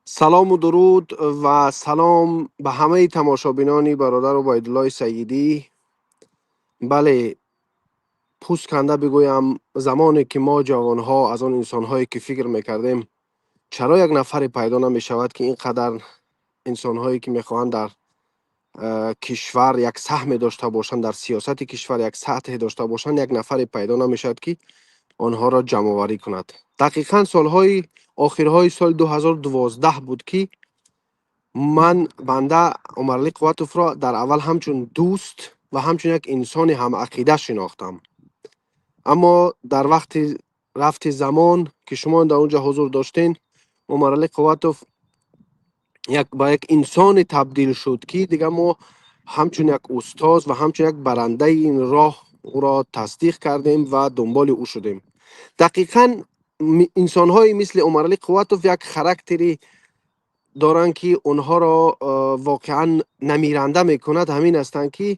Салому дуруд ва салом ба ҳамаи тамошобинони бародар Убайдуллои Саидӣ. Бале, пӯст канда бигӯям, замоне ки мо ҷавонҳо, аз он инсонҳое ки фикр мекардем, чаро як нафаре пайдо намешавад, ки ин қадар инсонҳое ки мехоҳанд дар кишвар як саҳме дошта бошанд, дар сиёсати кишвар як сатҳе дошта бошанд, як нафаре пайдо намешавад, ки онҳоро ҷамъоварӣ кунад. Дақиқан солҳои охирҳои соли 2012 буд, ки ман банда Умаралӣ Қувватовро дар аввал ҳамчун дӯст ва ҳамчун як инсони ҳамақида шинохтам. Аммо дар вақти рафти замон, ки шумо дар он ҷо ҳузур доштен, Умаралӣ Қувватов як ба як инсоне табдил шуд, ки дигар мо ҳамчун як устоз ва ҳамчун як барандаи ин роҳ ӯро тасдиқ кардем ва дунболи ӯ шудем. Дақиқан инсонҳои мисли Умаралӣ Қувватов як характери доранд, ки онҳоро воқеан намиранда мекунад. Ҳамин ҳастанд, ки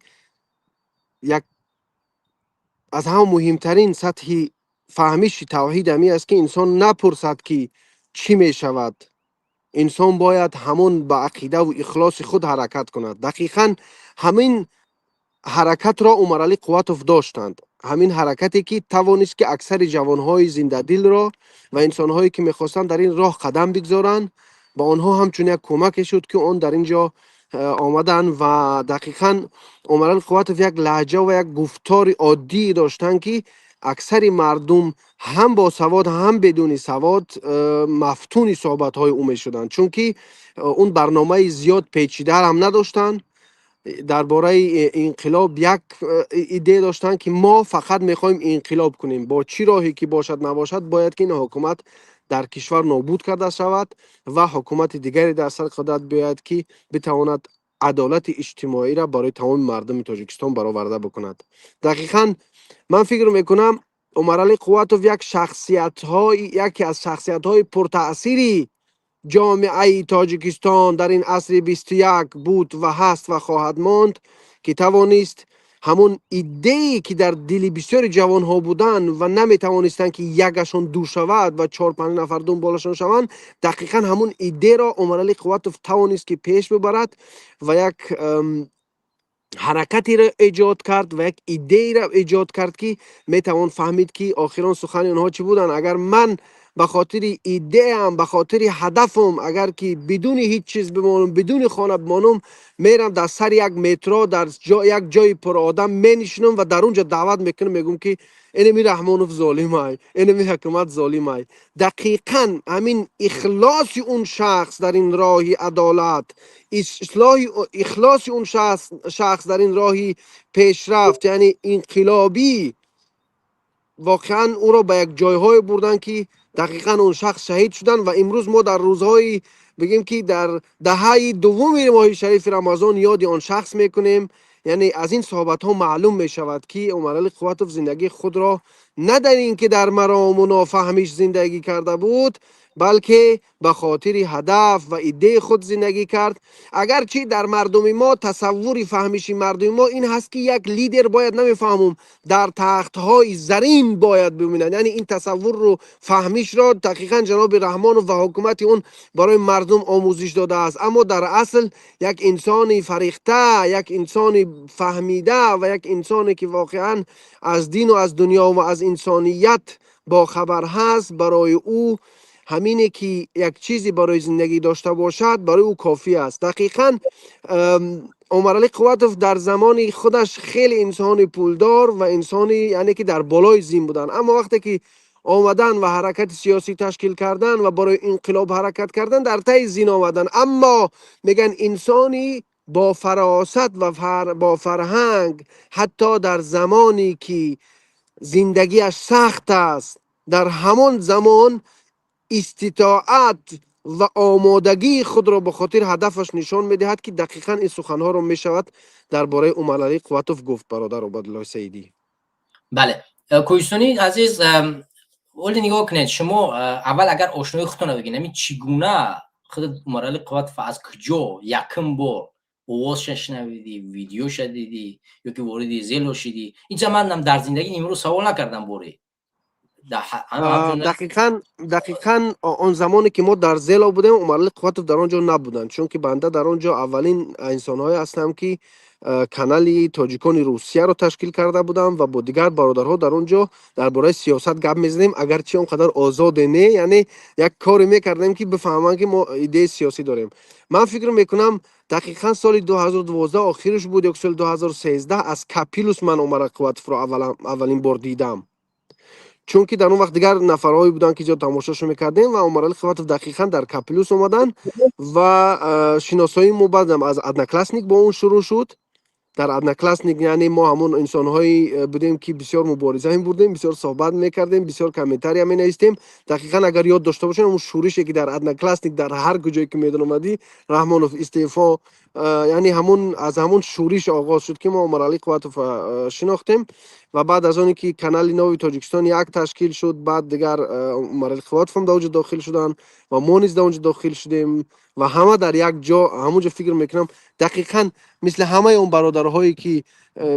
як аз ҳама муҳимтарин сатҳи фаҳмиши тавҳид ҳамин аст, ки инсон напурсад, ки чӣ мешавад. Инсон бояд ҳамон ба ақидаву ихлоси худ ҳаракат кунад. Дақиқан ҳамин ҳаракатро Умаралӣ Қувватов доштанд, ҳамин ҳаракате, ки тавонист, ки аксари ҷавонҳои зиндадилро ва инсонҳое, ки мехостанд дар ин роҳ қадам бигзоранд, ба онҳо ҳамчун як кӯмаке шуд, ки он дар ин ҷо омаданд. Ва дақиқан Умаралӣ Қувватов як лаҳҷа ва як гуфтори оддӣ доштанд, ки аксари мардум, ҳам босавод, ҳам бедуни савод, мафтуни суҳбатҳои ӯ мешуданд, чунки он барномаи зиёд печида ҳам надоштанд. Дар бораи инқилоб як идея доштанд, ки мо фақат мехоҳем инқилоб кунем, бо чӣ роҳе ки бошад набошад, бояд ки ин ҳукумат дар кишвар нобуд карда шавад ва ҳукумати дигаре дар сар қудрат биёяд, ки битавонад Адолати иҷтимоиро барои тамоми мардуми Тоҷикистон бароварда бикунад. Дақиқан, ман фикр мекунам, Умаралӣ Қувватов яке аз шахсиятҳои пуртаъсири ҷомеаи Тоҷикистон дар ин асри 21 буд ва ҳаст ва хоҳад монд, ки тавонист ҳамон идее, ки дар дили бисёри ҷавонҳо буданд ва наметавонистанд, ки якашон дур шавад ва чор панҷ нафар дунболашон шаванд, дақиқан ҳамон идеяро Умаралӣ Қувватов тавонист, ки пеш бибарад ва як ҳаракатеро эҷод кард ва як идееро эҷод кард, ки метавон фаҳмид, ки охирон сухани онҳо чӣ буданд: «Агар ман ба хотири идеям, ба хотири ҳадафам, агар ки бидуни ҳеҷ чиз бимонам, бидуни хона бимонам, мерам дар сари як метро, дар як ҷои пуродам менишинам ва дар он ҷо даъват мекунам, мегӯм, ки инами Раҳмонов золимай, инами ҳукумат золимай». Дақиқан ҳамин ихлоси он шахс дар ин роҳи адолат, ихлоси он шахс дар ин роҳи пешрафт, яъне инқилобӣ, воқеан ӯро ба як ҷойҳое бурданд, ки дақиқан он шахс шаҳид шуданд. Ва имрӯз мо дар рӯзҳои, бигем, ки дар даҳаи дуввуми моҳи шарифи Рамазон ёди он шахс мекунем. Яъне аз ин суҳбатҳо маълум мешавад, ки Умаралӣ Қувватов зиндагии худро на дар ин ки дар марому нофаҳмиш зиндагӣ карда буд, балки ба хотири ҳадаф ва идеяи худ зиндагӣ кард. Агарчи дар мардуми мо, тасаввури фаҳмиши мардуми мо ин ҳаст, ки як лидер бояд, намефаҳмум, дар тахтҳои зарин бояд бибинад. Яъне ин тасаввурру фаҳмишро дақиқан ҷаноби Раҳмонов ва ҳукумати он барои мардум омӯзиш додааст. Аммо дар асл як инсони фарихта, як инсони фаҳмида ва як инсоне, ки воқеан аз дину аз дунё ва аз инсоният бохабар ҳаст, барои ӯ ҳамине, ки як чизе барои зиндагӣ дошта бошад, барои ӯ кофӣ аст. Дақиқан, Умаралӣ Қувватов дар замони худаш хеле инсони пулдор ва инсони, яъне ки дар болои зин буданд. Аммо вақте ки омадан ва ҳаракати сиёсӣ ташкил кардан ва барои инқилоб ҳаракат кардан, дар таи зин омадан. Аммо мегӯянд, инсони бо фаросат ва бо фарҳанг ҳатто дар замоне, ки зиндагиаш сахт аст, дар ҳамон замон иститоат ва омодагии худро ба хотири ҳадафаш нишон медиҳад, ки дақиқан ин суханҳоро мешавад дар бораи Умаралӣ Қувватов гуфт, бародар Убайдуллои Саидӣ. Бале, кӯҳистонӣ азиз, оли нигоҳ кунед, шумо аввал агар ошнои худтона бигин, ҳамин чӣ гуна худат Умаралӣ Қувватов аз куҷо якум бор овозша шунавидӣ, видеоша дидӣ ё ки вориди Зело шидӣ? Инҷа манам дар зиндагӣ имрӯз савол накардам боре. Дақиқан, он замоне, ки мо дар Зело будем, Умаралӣ Қувватов дар он ҷо набуданд, чунки банда дар он ҷо аввалин инсонҳое ҳастам, ки канали тоҷикони Русияро ташкил карда будам ва бо дигар бародарҳо дар он ҷо дар бораи сиёсат гап мезадем, агарчи он қадар озоде не, яъне як коре мекардем, ки бифаҳманд, ки мо идеяи сиёсӣ дорем. Ман фикр мекунам, дақиқан соли 2012 охираш буд ё соли 2013 аз Капилус ман Умар Қувватовро аввалин бор дидам, чунки дар он вақт дигар нафарҳое буданд, ки зиёд тамошошо мекардем. Ва Умаралӣ Қувватов дақиқан дар Капилус омаданд ва шиносоии мо баъдам аз Одноклассник бо он шурӯъ шуд. Дар Одноклассник, яъне мо ҳамон инсонҳое будем, ки бисёр мубориза мебурдем, бисёр суҳбат мекардем, бисёр комментария менавистем. Дақиқан, агар ёд дошта бошем, ҳамон шӯрише, ки дар Одноклассник дар ҳар куҷое ки медаромадӣ, «Раҳмонов истеъфо», яъне ҳамон аз ҳамон шӯриш оғоз шуд, ки мо Умаралӣ Қувватов шинохтем. Ва баъд аз оне ки канали нави Тоҷикистон як ташкил шуд, баъд дигар Умаралӣ Қувватовам дар он ҷо дохил шуданд ва мо низ дар он ҷо дохил шудем ва ҳама дар як ҷо ҳамон ҷо. Фикр мекунам, дақиқан мисли ҳамаи он бародарҳое, ки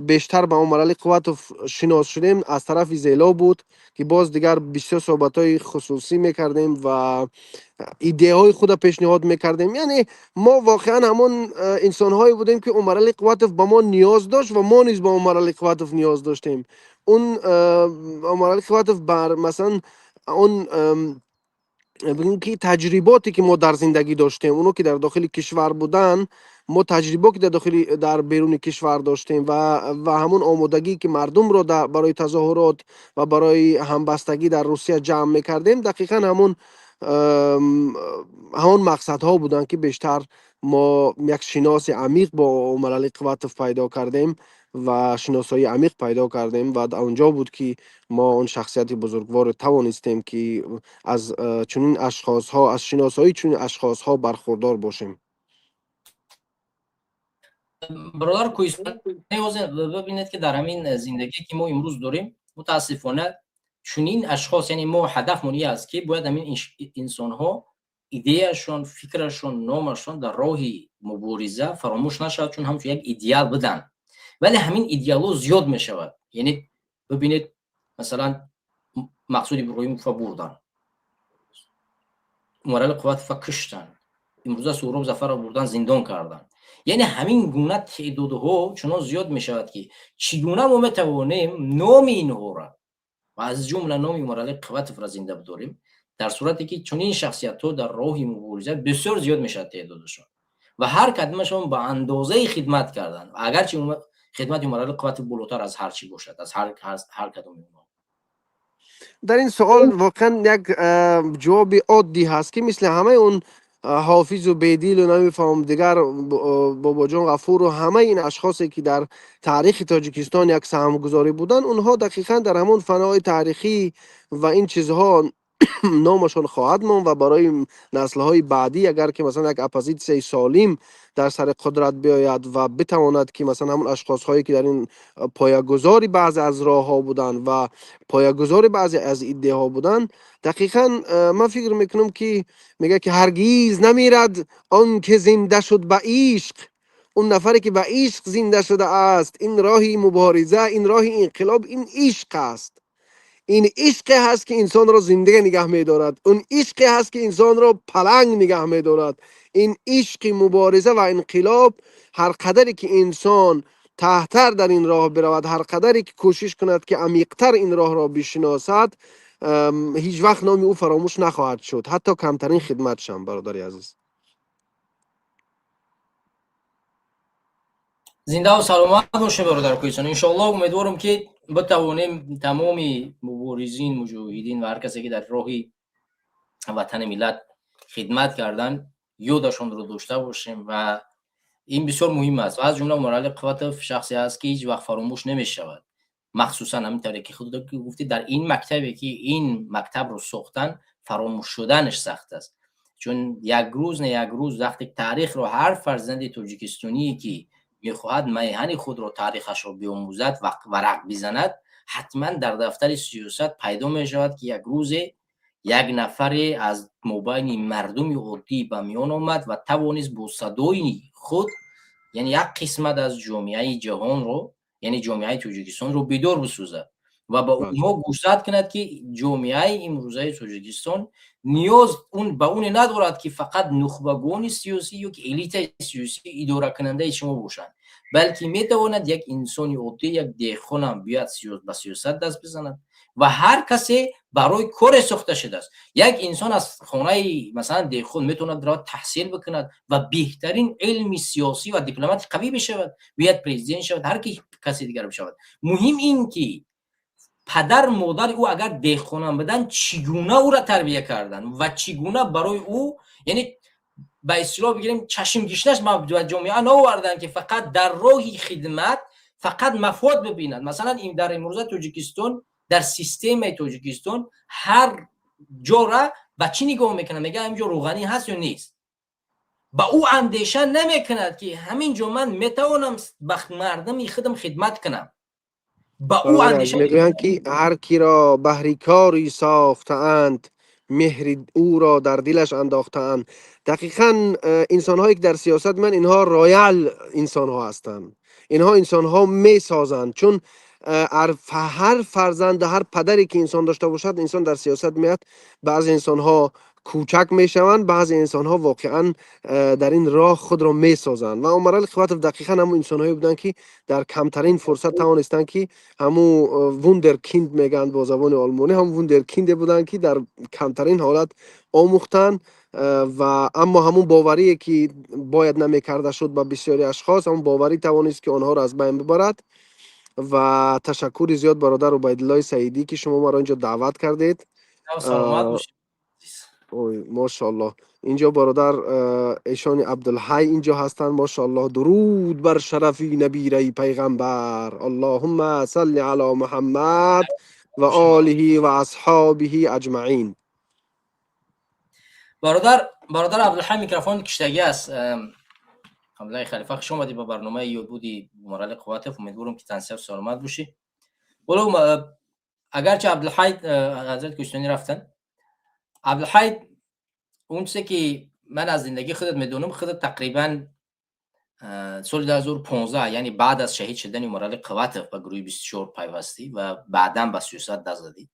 бештар ба Умаралӣ Қувватов шинос шудем, аз тарафи Зело буд, ки боз дигар бисёр суҳбатҳои хусусӣ мекардем ва идеяҳои худро пешниҳод мекардем. Яъне мо воқеан ҳамон инсонҳое будем, ки Умаралӣ Қувватов ба мо ниёз дошт ва мо низ ба Умаралӣ Қувватов ниёз доштем. Он Умаралӣ Қувватов бар масалан он, бигӯем, ки таҷриботе, ки мо дар зиндагӣ доштем, оно ки дар дохили кишвар буданд, мо таҷрибо, ки дар дохили, дар беруни кишвар доштем ва ҳамон омодагӣ, ки мардумро барои тазоҳурот ва барои ҳамбастагӣ дар Русия ҷамъ мекардем, дақиқан ҳамон мақсадҳо буданд, ки бештар мо як шиноси амиқ бо Умаралӣ Қувватов пайдо кардем ва шиносоии амиқ пайдо кардем. Ва он ҷо буд, ки мо он шахсияти бузургворро тавонистем, ки аз чунин ашхосҳо, аз шиносоии чунин ашхосҳо бархурдор бошем. Бародар Кӯҳистонӣ, бибинед, ки дар ҳамин зиндагие, ки мо имрӯз дорем, мутаассифона чунин ашхос, яъне мо ҳадафмон ин аст, ки бояд ҳамин инсонҳо идеяшон, фикрашон, номашон дар роҳи мубориза фаромӯш нашавад, чун ҳамчун як идеал буданд. Вале ҳамин идеалҳо зиёд мешавад. Яъне бибинед, масалан, Мақсуд Иброҳимова бурданд, Умарали Қувватова куштанд, имрӯза Суҳроб Зафаров бурдан, зиндон карданд. Яъне ҳамин гуна теъдодҳо чунон зиёд мешавад, ки чӣ гуна мо метавонем номи инҳоро ва аз ҷумла номи Умарали Қувватовро зинда бидорем, дар сурате ки чунин шахсиятҳо дар роҳи мубориза бисёр зиёд мешавад теъдодашон ва ҳар кадомашон ба андозаи хидмат карданд, агарчи хидмати Умарали Қувватов болотар аз ҳар чӣ бошад, аз ҳар кадоми онҳо. Дар ин суол воқеан як ҷавоби оддӣ ҳаст, ки мисли ҳамаи он Ҳофизу Бедилу, намефаҳмам, дигар Бобоҷон Ғафуру ҳамаи ин ашхосе, ки дар таърихи Тоҷикистон як саҳмгузорӣ буданд, онҳо дақиқан дар ҳамон фанои таърихӣ ва ин чизҳо номашон хоҳад монд ва барои наслҳои баъдӣ, агар ки масалан як оппозитсияи солим дар сари қудрат биёяд ва битавонад, ки масалан ҳамон ашхосҳое, ки дар ин поягузори баъзе аз роҳҳо буданд ва поягузори баъзе аз идеяҳо буданд, дақиқан ман фикр мекунам, ки мегӯяд, ки ҳаргиз намирад он ки зинда шуд ба ишқ. Он нафаре, ки ба ишқ зинда шудааст, ин роҳи мубориза, ин роҳи инқилоб, ин ишқ аст. Ин ишқе ҳаст, ки инсонро зинда нигаҳ медорад. Он ишқе ҳаст, ки инсонро паланг нигаҳ медорад. Ин ишқи мубориза ва инқилоб, ҳар қадаре ки инсон таҳтар дар ин роҳ биравад, ҳар қадаре ки кӯшиш кунад, ки амиқтар ин роҳро бишиносад, ҳеҷ вақт номи ӯ фаромӯш нахоҳад шуд, ҳатто камтарин хидматшам, бародари азиз. Зиндаву саломат бошед, бародар Кӯҳистон. Иншоаллоҳ, умедворам, ки битавонем тамоми муборизин, муҷоҳидин ва ҳар касе, ки дар роҳи ватани миллат хидмат карданд, ёдашонро дошта бошем ва ин бисёр муҳим аст. Ва аз ҷумла Умарали Қувватов шахсе аст, ки ҳеҷ вақт фаромӯш намешавад, махсусан ҳамин тавре ки худ гуфтӣ, дар ин мактабе, ки ин мактабро сохтан, фаромӯш шуданаш сахт аст, чун як рӯз не як рӯз, вақте таърихро ҳар фарзанди тоҷикистоние, ки мехоҳад майҳани худро, таърихашро биомӯзад ва варақ бизанад, ҳатман дар дафтари сиёсат пайдо мешавад, ки як рӯзе як нафаре аз мобайни мардуми оддӣ ба миён омад ва тавонист бо садои худ, яъне як қисмат аз ҷомеаи ҷаҳонро, яъне ҷомеаи Тоҷикистонро бедор бисозад ва ба онҳо гӯшзад кунад, ки ҷомеаи имрӯзаи Тоҷикистон ниёз ба оне надорад, ки фақат нухбагони сиёсӣ ё ки элитаи сиёсӣ идоракунандаи шумо бошанд, балки метавонад як инсони оддӣ, як деҳқонам биёяд, ба сиёсат даст бизанад ва ҳар касе барои коре сохта шудааст. Як инсон аз хонаи, масалан, деҳқон метавонад равад, таҳсил бикунад ва беҳтарин илми сиёсӣ ва дипломати қавӣ бишавад, биёяд, президент шавад, ҳар ки касе дигар бишавад. Муҳим ин ки падар модари ӯ агар деҳқонам буданд, чӣ гуна ӯра тарбия карданд ва чӣ гуна барои ӯ, яъне ба истилоҳ бигирем, чашмгишнаш ба ҷомеа наоварданд, ки фақат дар роҳи хидмат фақат мафод бибинад. Масалан, дар имрӯза Тоҷикистон, дар системаи Тоҷикистон ҳар ҷора ба чӣ нигоҳ мекунад? Мега, ҳамин ҷо рӯғанӣ ҳаст ё нест. Ба ӯ андеша намекунад, ки ҳамин ҷо ман метавонам ба мардами худам хидмат кунам. Ба ӯ андеша мегӯянд, ки ҳар киро баҳри кори сохтаанд, меҳри ӯро дар дилаш андохтаанд. Дақиқан инсонҳое, ки дар сиёсат меоянд, инҳо роял инсонҳо ҳастанд. Инҳо инсонҳо месозанд, чун ҳар фарзанд, ҳар падаре, ки инсон дошта бошад, инсон дар сиёсат меяд. Баъзе инсонҳо кӯчак мешаванд, баъзе инсонҳо воқеан дар ин роҳ худро месозанд. Ва Умарали Қувватов дақиқан ҳамун инсонҳое буданд, ки дар камтарин фурсат тавонистанд, ки ҳамун Вундеркинд мегӯянд бо забони олмонӣ, ҳамун вундеркинде буданд, ки дар камтарин ҳолат омӯхтанд. Ва аммо ҳамун боварие, ки бояд намекарда шуд ба бисёри ашхос, ҳамун боварӣ тавонист, ки онҳоро аз байн бибарад. Ва ташаккури зиёд, бародар Убайдуллои Саидӣ, ки шумо маро инҷо даъват кардед. Саломат бошед. Ой, мошоаллоҳ, инҷо бародар эшони Абдулҳай инҷо ҳастанд. Мошоаллоҳ, дуруд бар шарафи набираи пайғамбар, аллоҳумма салли ало Муҳаммад ва олиҳи ва асҳобиҳи аҷмаин. Бародар Абдулҳай микрофон киштагӣ аст. Абдулҳай Халифа, хуш омадӣ ба барномаи ёдбуди Умарали Қувватов. Умедворам, ки тансиҳату саломат бошӣ. Ҳоло агарчи Абдулҳай ҳазрат Кӯҳистонӣ рафтанд, Абдулҳай, он чизе ки ман аз зиндагии худат медонам, худат тақрибан соли 2015, яъне баъд аз шаҳид шудани Умарали Қувватов, ба гурӯҳи 24 пайвастӣ ва баъдан ба сиёсат даст задӣ.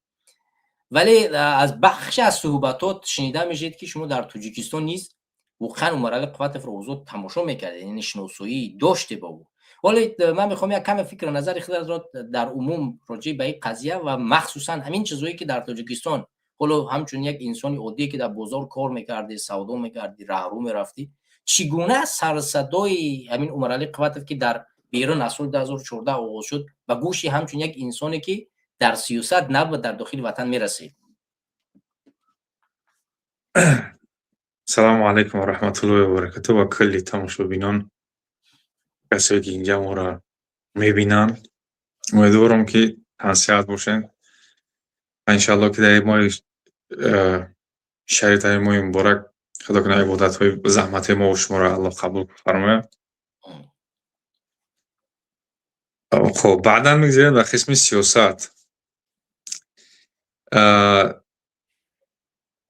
Вале аз бахше аз суҳбатот шунида мешавед, ки шумо дар Тоҷикистон низ воқеан Умарали Қувватовро озод тамошо мекардед, яъне шиносоӣ доште бо ӯ. Ҳоле ман мехоҳам як каме фикру назари худатро дар умум роҷеъ ба ин қазия ва махсусан ҳамин чизҳое, ки дар Тоҷикистон ҳоло ҳамчун як инсони оддие, ки дар бозор кор мекардӣ, савдо мекардӣ, раҳрӯ мерафтӣ, чӣ гуна сарсадои ҳамин Умарали Қувватов, ки дар берун аз соли 2014 оғоз шуд, ба гӯши ҳамчун як инсоне, ки дар сиёсат набуд, дар дохили ватан мерасид? Салому алайкум ва раҳматуллоҳи ва баракатуҳ ба кулли тамошобинон, касое ки инҷа моро мебинанд. Умедворам, ки тансиҳат бошед ва иншаалло, ки дар моҳи шариф, дар моҳи муборак, Худо кунад, ибодатҳои заҳматҳои мо шуморо Аллоҳ қабул фармояд. Хоб, баъдан мегзарем ба қисми сиёсат.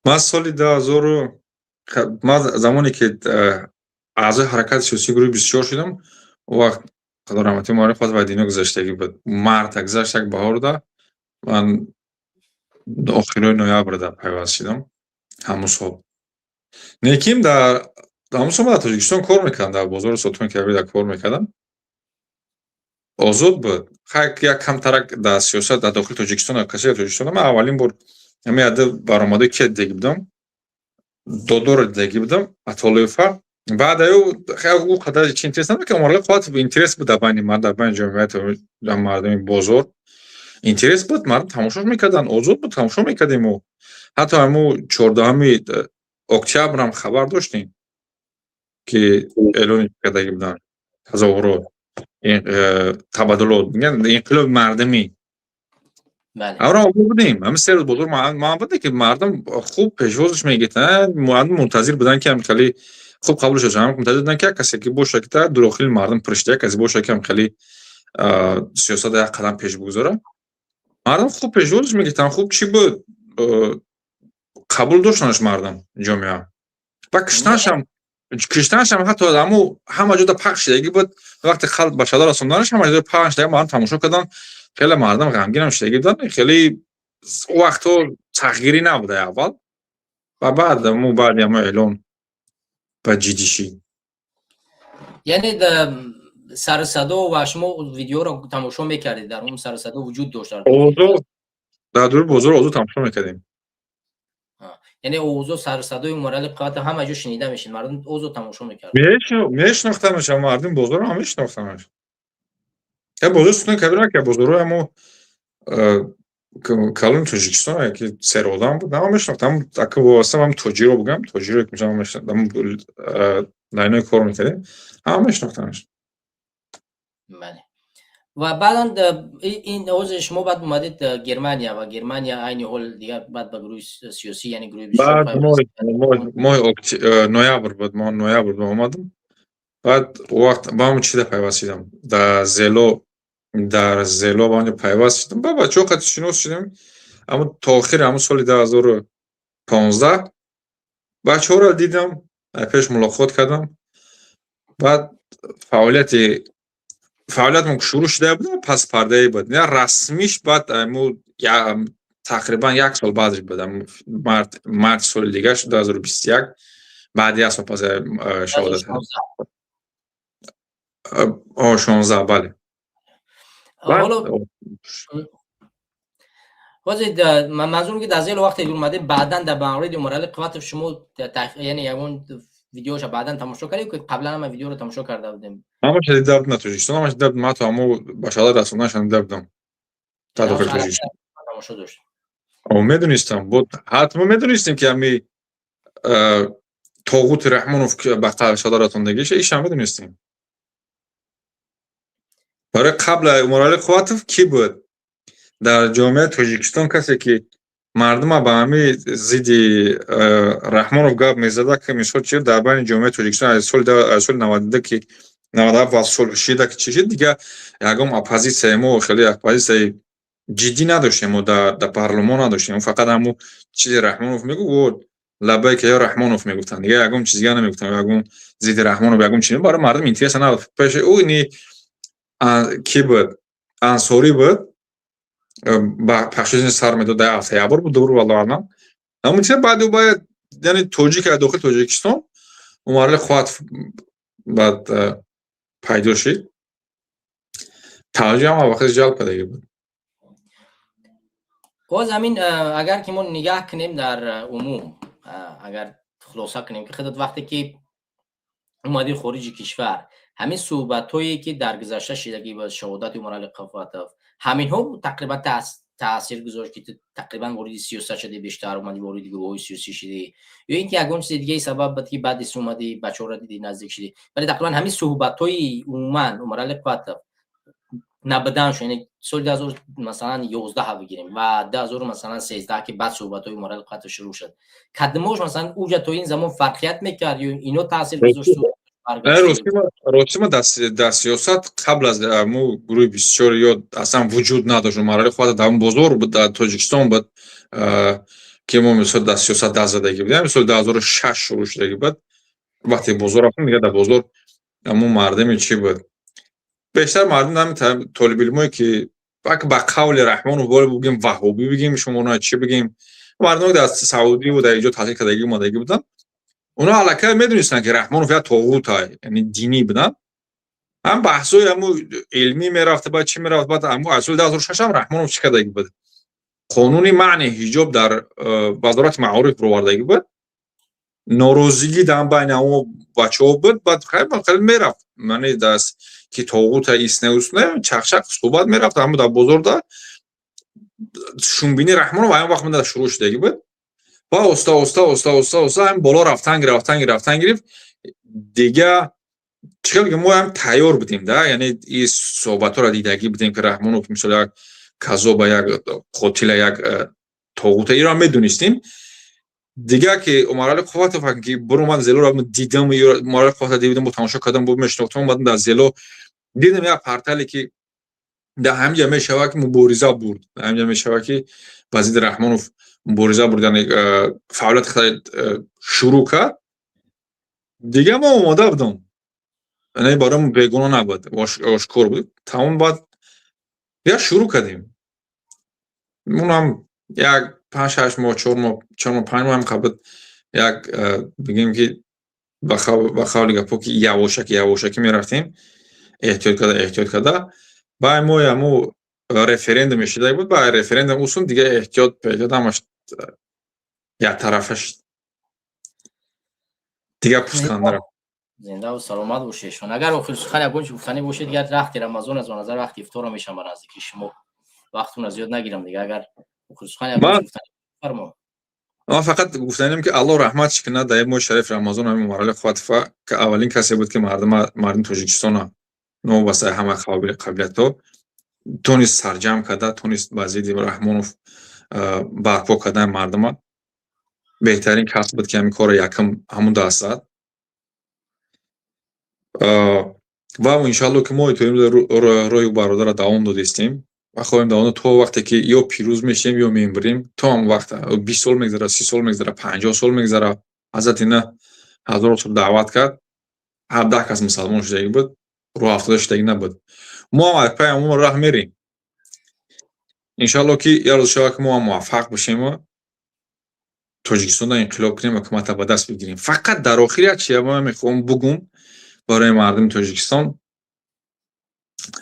Ман соли дуҳазору, ман замоне ки аъзои ҳаракати сиёсии гурӯҳи 24 шудам, он вақт, Худо раҳматӣ, Умарали Қувватов ба дунё гузаштагӣ буд. Марта гузашт, як баҳорда, ман охирои ноябрда пайваст шудам ҳамун сол. Лекин дар ҳамун сол ман дар Тоҷикистон кор мекардам, дар бозори Сотони Кабир кор мекардам. Озод буд. Як камтарак дар сиёсат дар дохили Тоҷикистон, касе дар Тоҷикистон, ман аввалин бор ҳамин яда баромадои ки дидагӣ будам, Додоро дидагӣ будам, Атолоева. Баъд аю ӯ қадар чи интерес набуд, ки Умарали Қувватов интерес буд дар байни мардум, дар байни ҷомеат, дар мардуми бозор интерес буд, мардум тамошо мекарданд, озод буд, тамошо мекардем мо. Ҳатто ҳамун 14-уми октябрам хабар доштем, ки эълон кардагӣ буданд, тазоҳурот, табаддулот, инқилоби мардумӣ. Авро огоҳ будем. Ҳамин 3 рӯз бозор ман буде, ки мардум хуб пешвозш мегирифтанд, мардум мунтазир буданд, ки ҳам хеле хуб қабул шуд, мунтазир буданд, ки як касе ки боша, ки дар дохили мардум пуришта, як касе боша, ки ҳам хеле сиёсат як қадам пеш бигузорад. Мардум хуб пешвозш мегирифтанд, хуб чӣ буд, қабул доштанаш мардум, ҷомеа. Ва киштанашам ҳатто ҳаму ҳама ҷода пахш шудагӣ буд. Вақте халқ ба шаҳда расонданаш, ҳама ҷода пахш шуда, мардум тамошо карданд, хеле мардум ғамгинам шудагӣ буданд. Хеле вақтҳо сахтгирӣ набуда аввал ва баъд мо баъди ҳамо эълон ба ҷиддӣ шид. Яъне сарсадо ва шумо видеоро тамошо мекардед, дар он сарсадо вуҷуд дошт? Озод, дар дури бозор озод тамошо мекардем. Яъне овозо, сарсадои Умарали Қувватов ҳама ҷо шунида мешид, мардум озод тамошо мекард. Мешинохтамаш, мардуми бозорро ҳам мешинохтамаш. Бозори Сутони Кабир, ки бозорҳои ҳамо калони Тоҷикистон, ки серодам буд, ҳама мешинохтам. Ака вобаста ҳам тоҷиро бугам, тоҷиро ки лайнои кор мекардем, ҳама мешинохтамаш. Бале, ва баъдан ин ҳозир шумо баъд омадед Германия ва Германия айни ҳол дигар баъд ба гурӯҳи сиёсӣ, яъне гурӯҳи Баъд моҳи ноябр буд, моҳ ноябр омадам. Баъд вақт ба ҳамон чида пайваст шудам, дар Зело, дар Зело ба онҷо пайваст шудам, ба бачаҳо қати шинос шудем. Аммо то охири ҳамон соли 2015 бачаҳоро дидам, пеш мулоқот кардам. Баъд фаъолиятмон шурӯъ шуда буд, пас пардае буд, расмиш баъд тақрибан як сол баъдш буд, марти соли дигар, 2021, баъди як сол пас шаҳодат, 16, бале. Ҳоло ҳозир манзурм, ки дар Зело вақте омадем, баъдан дар мавриди Умарали Қувватов шумо, яъне ягон видеоша баъдан тамошо кардем, ки қаблан ҳама видеоро тамошо карда будем? Ҳамаша дида будам, Тоҷикистон ҳамаша дида будам, ҳатто ҳамо ба шаҳодат расонданашам дида будам дар дохили Тоҷикистон. Тамошо дошт. Медонистам, буд, ҳатто мо медонистем, ки ҳами тоғути Раҳмонов ба шаҳодат расондагиша, ишам медонистем. Барои қабла Умарали Қувватов кӣ буд дар ҷомеаи Тоҷикистон, касе ки Мардума ба ҳами зидди Раҳмонов гап мезада, ки мисол чи дар байни ҷомеаи Тоҷикистон аз соли 92, ки 97 ва сол шида, ки чӣ шид, дига ягон оппозитсияи мо, хеле оппозитсияи ҷиддӣ надоштем, мо дар парлумон надоштем. Фақат ҳамун чизи Раҳмонов мегуфт, «Лаббайка ё Раҳмонов» мегуфтанд, дига ягон чиз дига намегуфтанд. Ягон зидди Раҳмонов ягон чиз барои мардум интереса набуд. Пеши ӯ ни ки буд, Ансорӣ буд, ба пахшини сар медод, дар ҳафта як бор буд, дубор, валлоҳу аълам. Ҳамун чиз баъд бояд, яъне тоҷик аз дохили Тоҷикистон Умарали Қувватов баъд пайдо шид, таваҷҷӯҳам вақти ҷалб кардагӣ буд. Боз ҳамин, агар ки мо нигаҳ кунем, дар умум агар хулоса кунем, ки худат вақте ки омадӣ хориҷи кишвар, ҳамин суҳбатҳое ки дар гузашта шидагӣ ба шаҳодати Умарали Қувватов, ҳаминҳо тақрибан таъсир гузошт, ки ту тақрибан вориди сиёсат шудӣ, бештар омадӣ, вориди гурӯҳҳои сиёсӣ шудӣ, ё ин ки ягон чизи дигаи сабаб буд, ки баъди омадӣ, бачаҳоро дидӣ, наздик шудӣ, вале тақрибан ҳамин суҳбатҳои умуман Умарали Қувватов набуданшо, яъне соли 2000, масалан, 11 бигирем ва 2000, масалан, 13, ки баъд суҳбатҳои Умарали Қувватов шурӯъ шуд, кадомош, масалан, уҷа то ин замон фарқият мекард ё ино таъсир гузошту? Рости, ма дар сиёсат қабл аз мо гурӯҳи 24 ё аслан вуҷуд надошт. Умарали Қувватов дар бозор буд, дар Тоҷикистон буд, ки мо мисол дар сиёсат даст задагӣ будем. Соли 2006 шурӯъ шудагӣ буд. Вақте бозор рафтем, дига дар бозор ҳамун мардами чӣ буд, бештар мардум ҳамин толибилмое, ки ба қавли Раҳмонов боре бигем, ваҳҳобӣ бигем, шумо чӣ бигем, мардуме дар Саудиву дар иҷо таҳсил кардагӣ омадагӣ буданд, онҳо аллакай медонистанд, ки Раҳмонов як тоғута, яъне динӣ буданд. Ҳам баҳсҳои ҳаму илмӣ мерафт, баъд чӣ мерафт, баъд ҳаму аз соли 2006 ҳам Раҳмонов чӣ кардагӣ буд? Қонуни манъи ҳиҷоб дар Вазорати маориф бировардагӣ буд. Норозигӣ дар байни ҳамо бачаҳо буд. Баъд хеле мерафт, яъне даст ки тоғута, исне усне, чақчақ суҳбат мерафт ҳамо дар бозорда. Шумбини Раҳмонов ҳамон вақт меда шурӯъ шудагӣ буд ва оста оста, оста оста, оста ҳам боло рафтан гирифт, рафтан гирифт, рафтан гирифт. Дига чӣ хел мо ҳам тайёр будем да, яъне и суҳбатҳоро дидагӣ будем, ки Раҳмонов мисол як казоба, як қотила, як тоғута, иро ҳам медонистем. Дига ки Умарали Қувватов ки буромад, Зелоро дидам, Умарали Қувватов дидам, тамошо кардам, бо мешинохтам, омадам, дар Зело дидам як портале, ки дар ҳаминҷа мешавад ки мубориза бурд, дар ҳаминҷа мешавад ки ба зидди Раҳмонов мубориза бурд, яъне фаъолияти шурӯъ кард. Дига мо омода будам, яъне барои бегуноҳ набуд, ошкор буд, тамом. Баъд я шурӯъ кардем, унам як 5-6 моҳ, 4 моҳ, 4 моҳ, 5 моҳ ҳам қабл як бигем, ки ба қавли гапҳо, ки явошаки явошакӣ мерафтем, эҳтиёт карда, эҳтиёт карда. Баъд мо ҳаму референдум шида буд, ба референдум усун дига эҳтиёт пеҳтиёт ҳамаш яктарафа шуд, дига пусканда рафт. Зиндаву саломат бошед. Агар охир сухан ягон чи гуфтанӣ бошед, дигар вақти Рамазон аз назар вақти ифторро мешам, ба наздики шумо вақтуна зиёд нагирам. Дига агар охир сухан ягон чи гуфтанӣ, фармо. Ман фақат гуфтанем, ки Аллоҳ раҳматш кунад, дар моҳи шариф Рамазон ҳамин Умарали Қувватова, ки аввалин касе буд, ки мардуми Тоҷикистона новобаста ҳама қабилиятҳо тонист сарҷамъ карда, тонист ба зидди Раҳмонов барпо кардани мардума. Беҳтарин кас буд, ки ҳамин корро якум ҳамун даст зад. Ва иншаалло, ки мо то роҳи бародарро давом додистем ва хоҳем давом то вақте ки ё пирӯз мешавем, ё мемирем. То ҳамон вақт 20 сол мегзара, 30 сол мегзара, 50 сол мегзара. Ҳазрат ина ҳазор сол даъват кард, 17 кас мусалмон шудагӣ буд, роҳ афтода шудагӣ набуд. Мо ҳам аз пайи ҳамон роҳ мерем, иншаалло, ки як рӯз шавад, ки мо ҳам муваффақ бошему Тоҷикистонро инқилоб кунем, ҳукуматро ба даст бигирем. Фақат дар охир як чиз ман мехоҳам бугум барои мардуми Тоҷикистон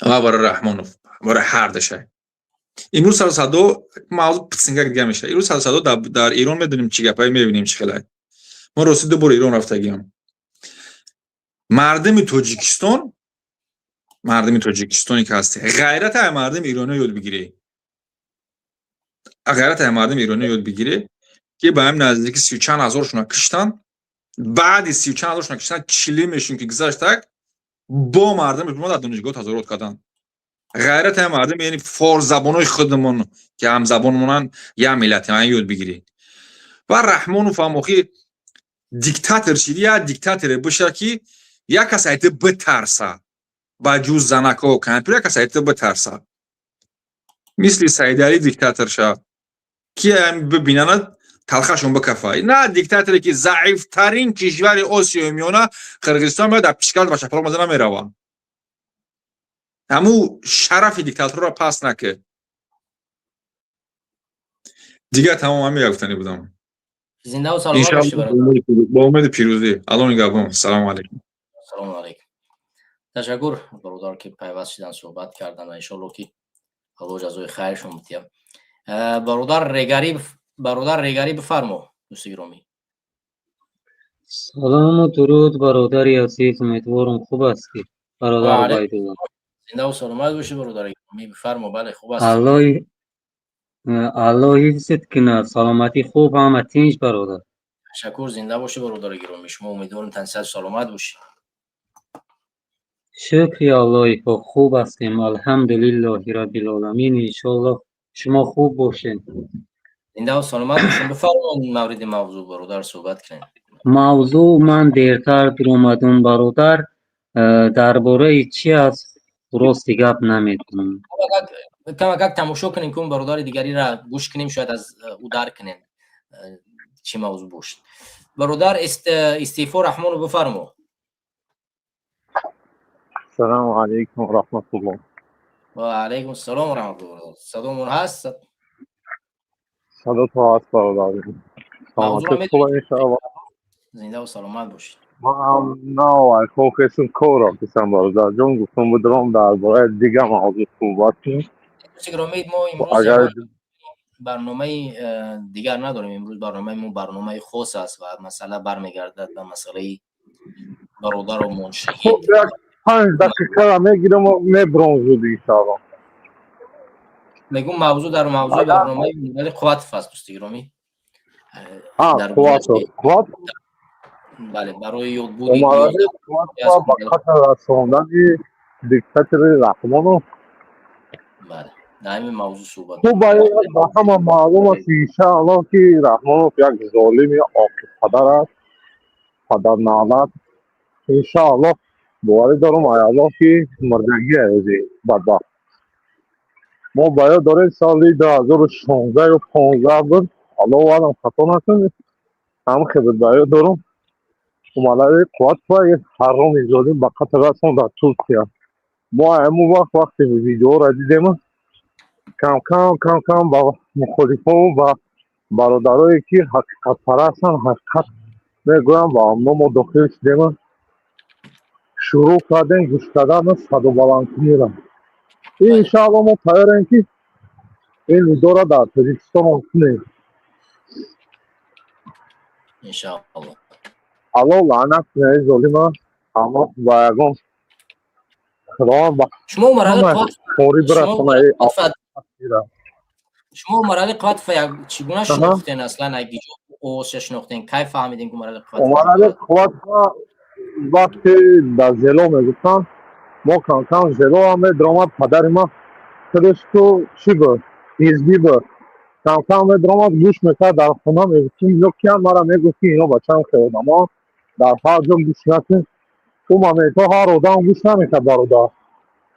ва барои Раҳмонов, барои ҳар душай. Имрӯз сару садо, мавзӯъ писингак дига мешавад. Имрӯз сару садо дар Эрон, медонем чӣ гапае, мебинем чӣ хелае. Мо рости ду бор Эрон рафтагиам. Мардуми Тоҷикистон, мардуми Тоҷикистоне ки ҳасте, ғайрат ай мардуми ирониё ёд бигиред, ғайрат ай мардуми ирониё ёд бигиред, ки ба ҳамин наздики сию чанд ҳазоршона киштанд. Баъди сию чанд ҳазоршона киштанд, чилимешон ки гузаштак, бо мардуми мо дар донишгоҳ тазоҳурот карданд. Ғайрат ҳам мардум, яъне форсзабонои худмон, ки ҳамзабонмонанд, як миллатем, ан ёд бигиред. Ва Раҳмонов ҳам охи диктатор шиди, як диктаторе биша, ки як кас айти битарса, ба ҷуз занако, кампир, як кас айти битарса, мисли Саидалӣ диктатор ша, ки бибинанад, талхашон бикафа. На диктаторе, ки заифтарин кишвари Осиёи Миёна, Қирғизистон, меояд, дар пишкал ба шапалоқ мазана мерава. Ҳаму шарафи диктаторро паст накард. Дигар тамом, ҳамин як гуфтанӣ будам. Зиндаву саломат бошӣ, бародар. Бо умеди пирӯзӣ, Алло нигаҳбон, салому алайкум. Салому алайкум. Ташаккур, бародар, ки пайваст шидан, суҳбат кардан, ва иншоалло, ки Алло ҷазои хайршон битиям. Бародар Регарӣ, бародар Регарӣ, бифармо, дӯсти гиромӣ. Салому дуруд, бародари азиз, умедворам, хуб ҳастӣ, бародар Убайдулло. Зиндаву саломат бошӣ, бародари гиромӣ, бифармо. Бале, хуб аст. Аллоҳ ҳифзат кунад, саломатӣ хуб, ҳама тинҷ, бародар. Ташаккур, зинда бошӣ, бародари гиромӣ. Шумо, умедворем, тансиҳату саломат бошӣ. Шукри Аллоҳи пок, хуб ҳастем, алҳамдулиллоҳи раббил оламин, иншоаллоҳ, шумо хуб бошед. Зиндаву саломат бошем. Бифармоед, мавриди мавзӯъ, бародар, суҳбат кунем. Мавзӯъ, ман дертар дуромадум, бародар, дар бораи чӣ аст, рости гап, намедонам. Камакак тамошо кунем, ки он бародари дигариро гӯш кунем, шояд аз ӯ дарк кунем, чӣ мавзӯъ бошад. Бародар Истеъфо Раҳмонов, бифармо. Салому алайкум раҳматуллоҳ. Ва алайкум ассалом ва раҳматуллоҳ. Садомон ҳаст? Садото ҳаст, бародар. Саломатӣ хуб, иншоаллоҳ. Зиндаву саломат бошед. Ман нав хохесм корро кисам, бародарҷон, гуфтам, будурам, дар бораи дига мавзӯъ суҳбат кунем. Гиромӣ, мо имрӯз агар барномаи дигар надорем. Имрӯз барномаи мо барномаи хос аст ва масъала бармегардад ба масъалаи бародаромон шаҳид. 5 дақиқара мегирам, мебурам зуд, иншоаллоҳ. Мегум, мавзӯъ дар мавзӯи барномаи Умарали Қувватов аст, дӯсти гиромӣ. Қувватов, Қувват. Бале, барои ёдбуди Умарали Қувватов ба қатл расондани диктатори Раҳмонов. Бале, дар ҳамин мавзӯъ суҳбат. Хуб, ба ҳама маълум аст, иншааллоҳ, ки Раҳмонов як золими оқибпадар аст, падарналат. Иншааллоҳ, боварӣ дорам, ай Аллоҳ, ки мурдагӣ аёзи бадбахт. Мо ба ёд дорем, соли 2016 ё 15 буд, Аллоҳу алам, хато накунем, ҳам хел ба ёд дорам, Умарали Қувватова ҳароми золим ба қатл расон дар Туркия. Мо ҳамон вақт, вақте видеоро дидем, кам-кам, кам-кам ба мухолифову ба бародарое, ки ҳақиқатпарастанд, ҳақиқат мегӯянд, ба ҳамно мо дохил шудем, шурӯъ кардем гӯш кардану садобаландкуниро. Иншаалло, мо тайёрем, ки ин нидоро дар Тоҷикистон кунем. Иншаалло. Алло лаънат кунад ин золима, аммо ба ягон Худованд ба Шумо Умарали хорӣ бирасона. Шумо Умарали Қувватова чӣ гуна шинохтен аслан? Ҷо овозша шинохтен? Кай фаҳмидем, ки Умарали Қувватов? Умарали Қувватова вақте дар зело мегуфтанд, мо кам-кам зело ҳам медиромад. Падари ман худаш ку чӣ буд, ҳизбӣ буд, кам-кам медиромад, гӯш мекард дар хона, мегуфт, ино киян? Мара мегуфт, ки ино бачаам хел одамо, дар ҳар ҷо гӯш накун. Ӯ моментҳо ҳар одам гӯш намекард, бародар.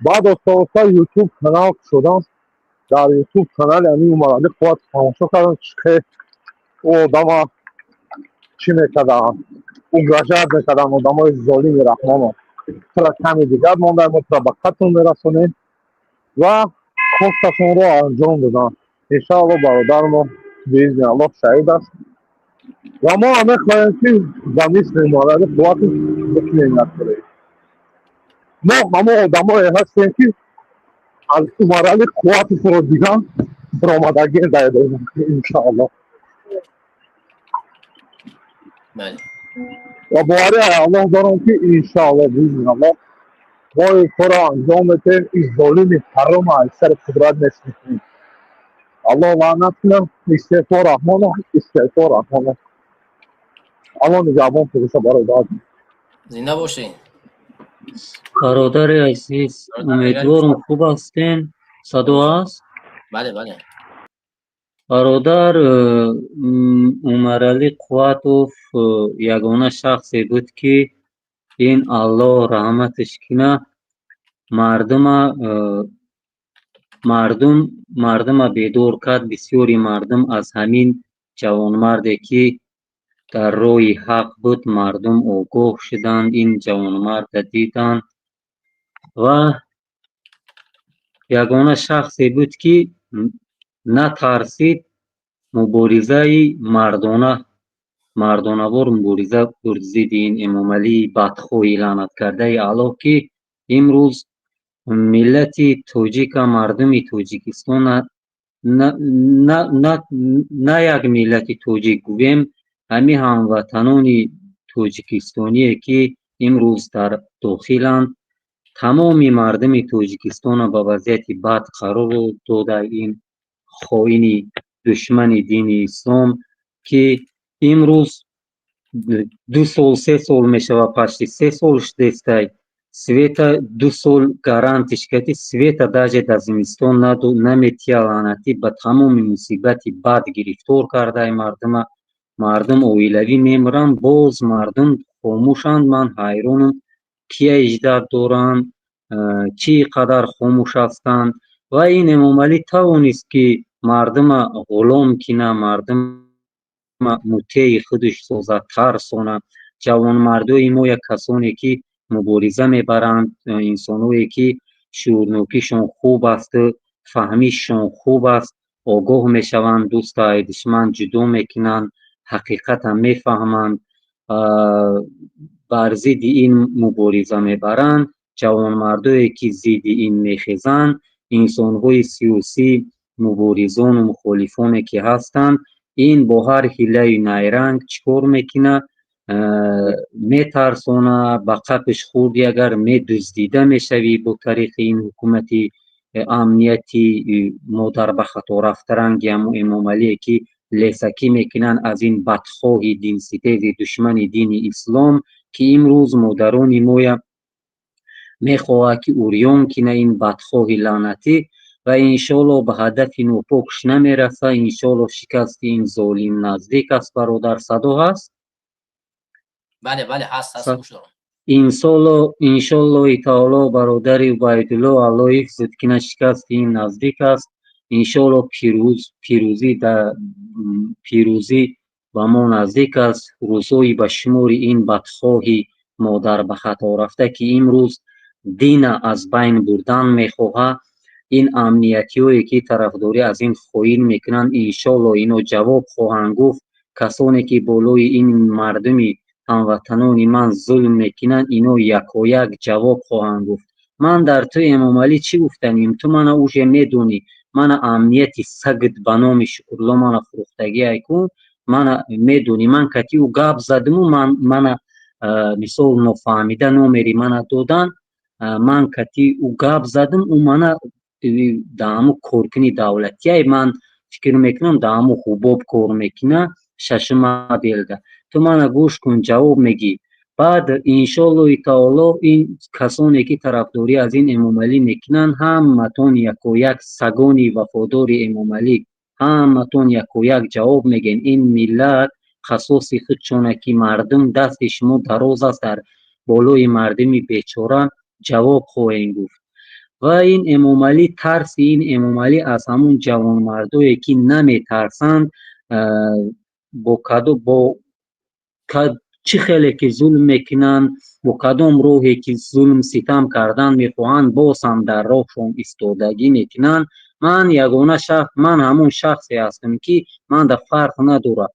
Баъд оста оста Ютуб канал шудам, дар Ютуб канали ами Умарали Қувват тамошо кардам, чихе ӯ одама чӣ мекарданд, угрожать мекарданд одамои золими Раҳмонов: тура ками дигар монда, мо тура ба қатл мерасонем. Ва хосташонро анҷом доданд. Иншаалло, бародармо биизни Аллоҳ шаҳид аст ва мо ҳам мехоҳем, ки ба мисли Умарали Қуввати бикунем яккора. Мо ҳамон одамое ҳастем, ки аз Умарали Қувватро диган баромадагӣ дар, иншаалло. Ва боварӣ Аллоҳ дорам, ки иншаалло, биизни Аллоҳ, мо ин корро анҷом медиҳем, ин золими ҳарома аз сари қудрат нест мекунем. Аллоҳ лаънат кунад. Истеъфо Раҳмонов, истеъфо Раҳмонов. Аллоҳ нигаҳбон боша, бародар. Зинда бошед. Бародари азиз, умедворам, хуб ҳастен. Садо ҳаст? Бале, бале. Бародар, Умаралӣ Қувватов ягона шахсе буд, ки ин, Аллоҳ раҳматаш кина, мардума мардум мардума бедор кард. Бисёри мардум аз ҳамин ҷавонмарде, ки дар роҳи ҳақ буд, мардум огоҳ шуданд, ин ҷавонмарда диданд ва ягона шахсе буд, ки натарсид, муборизаи мардона, мардонавор мубориза бурд зидди ин Эмомалии бадхоҳи лаънаткардаи Аллоҳ, ки имрӯз миллати тоҷика, мардуми Тоҷикистона, на як миллати тоҷик гӯем, ҳамин ҳамватанони тоҷикистоние, ки имрӯз дар дохиланд, тамоми мардуми Тоҷикистонро ба вазъияти бад қарор дода ин хоини душмани дини ислом, ки имрӯз 2 сол, 3 сол мешавад, почти 3 сол шудестай, света 2 сол гарантиш карди, света даже дар зимистон наметия. Лаънатӣ ба тамоми мусибати бад гирифтор кардаи мардума. Мардум оилавӣ мемиранд, боз мардум хомӯшанд. Ман ҳайронам, кия иждат доранд, чӣ қадар хомӯш ҳастанд? Ва ин Эмомалӣ тавонист, ки мардума ғулом кина, мардума мутеи худаш созад, тарсона. Ҷавонмардои мо, як касоне, ки мубориза мебаранд, инсонҳое, ки шуурнокишон хуб асту фаҳмишшон хуб аст, огоҳ мешаванд, дӯсту ай душман ҷудо мекунанд, ҳақиқата мефаҳманд, бар зидди ин мубориза мебаранд. Ҷавонмардое, ки зидди ин мехезанд, инсонҳои сиёсӣ, муборизону мухолифоне, ки ҳастанд, ин бо ҳар ҳилаю найранг чӣ кор мекунад? Метарсона. Ба қапиш хурди агар медуздида мешавӣ бо тариқи ин ҳукумати амнияти модарбахато рафтаранги ҳамун Эмомалие, ки лесакӣ мекунанд аз ин бадхоҳи динситези душмани дини ислом, ки имрӯз модарони моя мехоҳад, ки урён кина ин бадхоҳи лаънатӣ. Ва иншоалло, ба ҳадафи нопокш намерасад. Иншоалло, шикасти ин золим наздик аст. Бародар, садо ҳаст? Бале, бале, ҳаст, ҳаст, гӯш дорам. Иншоалло, иншоаллоҳи таоло, бародари Убайдулло, Аллоҳ ҳифзат кина, шикасти ин наздик аст. Иншоалло, пирӯз пирӯзӣ да пирӯзӣ ба мо наздик аст. Рӯзҳои ба шумори ин бадхоҳи модар ба хато рафта, ки имрӯз дина аз байн бурдан мехоҳад, ин амниятиҳое, ки тарафдорӣ аз ин хоин мекунанд, иншоалло, ино ҷавоб хоҳанд гуфт. Касоне, ки болои ин мардуми ҳамватанони ман зулм мекунанд, ино якояк ҷавоб хоҳанд гуфт. Ман дар ту, Эмомалӣ, чӣ гуфтанем? Ту мана уже медонӣ, мана амнияти сагд ба номи Шукурло мана фурӯхтагиай ку, мана медонӣ, ман кати ӯ гап задиму ман мана мисол нофаҳмида номери мана додан. Ман кати ӯ гап задим, ӯ мана дар ҳамун коркуни давлатияй, ман фикр мекунам, дар ҳамун ҳубоб кор мекуна, шашум отделда. Ту мана гӯш кун, ҷавоб мегӣ. Баъд, иншоаллоҳи таоло, ин касоне, ки тарафдорӣ аз ин Эмомалӣ мекунанд, ҳаматон якояк сагони вафодори Эмомалӣ, ҳаматон якояк ҷавоб мегӯем. Ин миллат қасоси худшона, ки мардум дасти шумо дароз аст дар болои мардуми бечора, ҷавоб хоҳем гуфт. Ва ин Эмомалӣ, тарси ин Эмомалӣ аз ҳамун ҷавонмардое, ки наметарсанд, бо кадо бо чӣ хеле ки зулм мекунанд, бо кадом роҳе ки зулм ситам кардан мехоҳанд, боз ҳам дар роҳшон истодагӣ мекунанд. Ман ягона шахс, ман ҳамун шахсе ҳастам, ки манда фарқ надорад,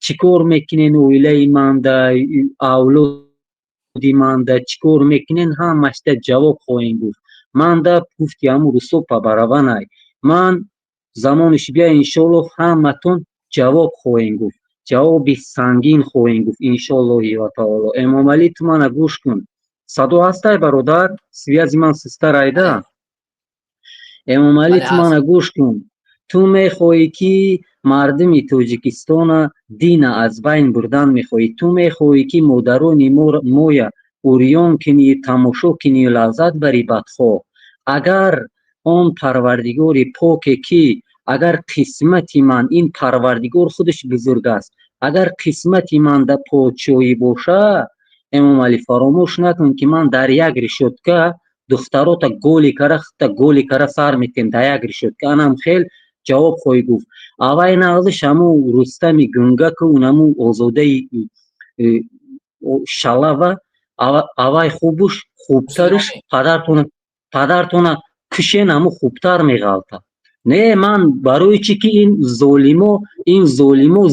чӣ кор мекунен, оилаи манда, авлоди манда чӣ кор мекунен, ҳамашда ҷавоб хоҳем гуфт. Манда гуфти ҳамун рӯсо по барабанай. Ман замониш бия, иншоалло, ҳаматон ҷавоб хоҳем гуфт, ҷавоби сангин хоҳем гуфт, иншоаллоҳи ва таоло. Эмомалӣ, ту мана гӯш кун. Садо ҳастай, бародар? Связи ман систар айда. Эмомалӣ, ту мана гӯш кун. Ту мехоҳӣ, ки мардуми Тоҷикистона дина аз байн бурдан мехоҳӣ. Ту мехоҳӣ, ки модарони моя Урён кунӣ, тамошо кунӣ, лаззат барӣ, бадхоҳ. Агар он Парвардигори поке, ки агар қисмати ман, ин Парвардигор худаш бузург аст, агар қисмати ман дар подшоҳӣ боша, Эмомалӣ, фаромӯш накун, ки ман дар як решётка духтарота голи кара, худта голи кара сар метем дар як решётка. Анам хел ҷавоб хоҳӣ гуфт. Аввай нағзиш ҳаму Рустами гунгаку унаму Озодаи шалава, аввай хубуш, хубтариш падартона кушен, ҳаму хубтар меғалта. Не, ман барои чӣ ки ин золимо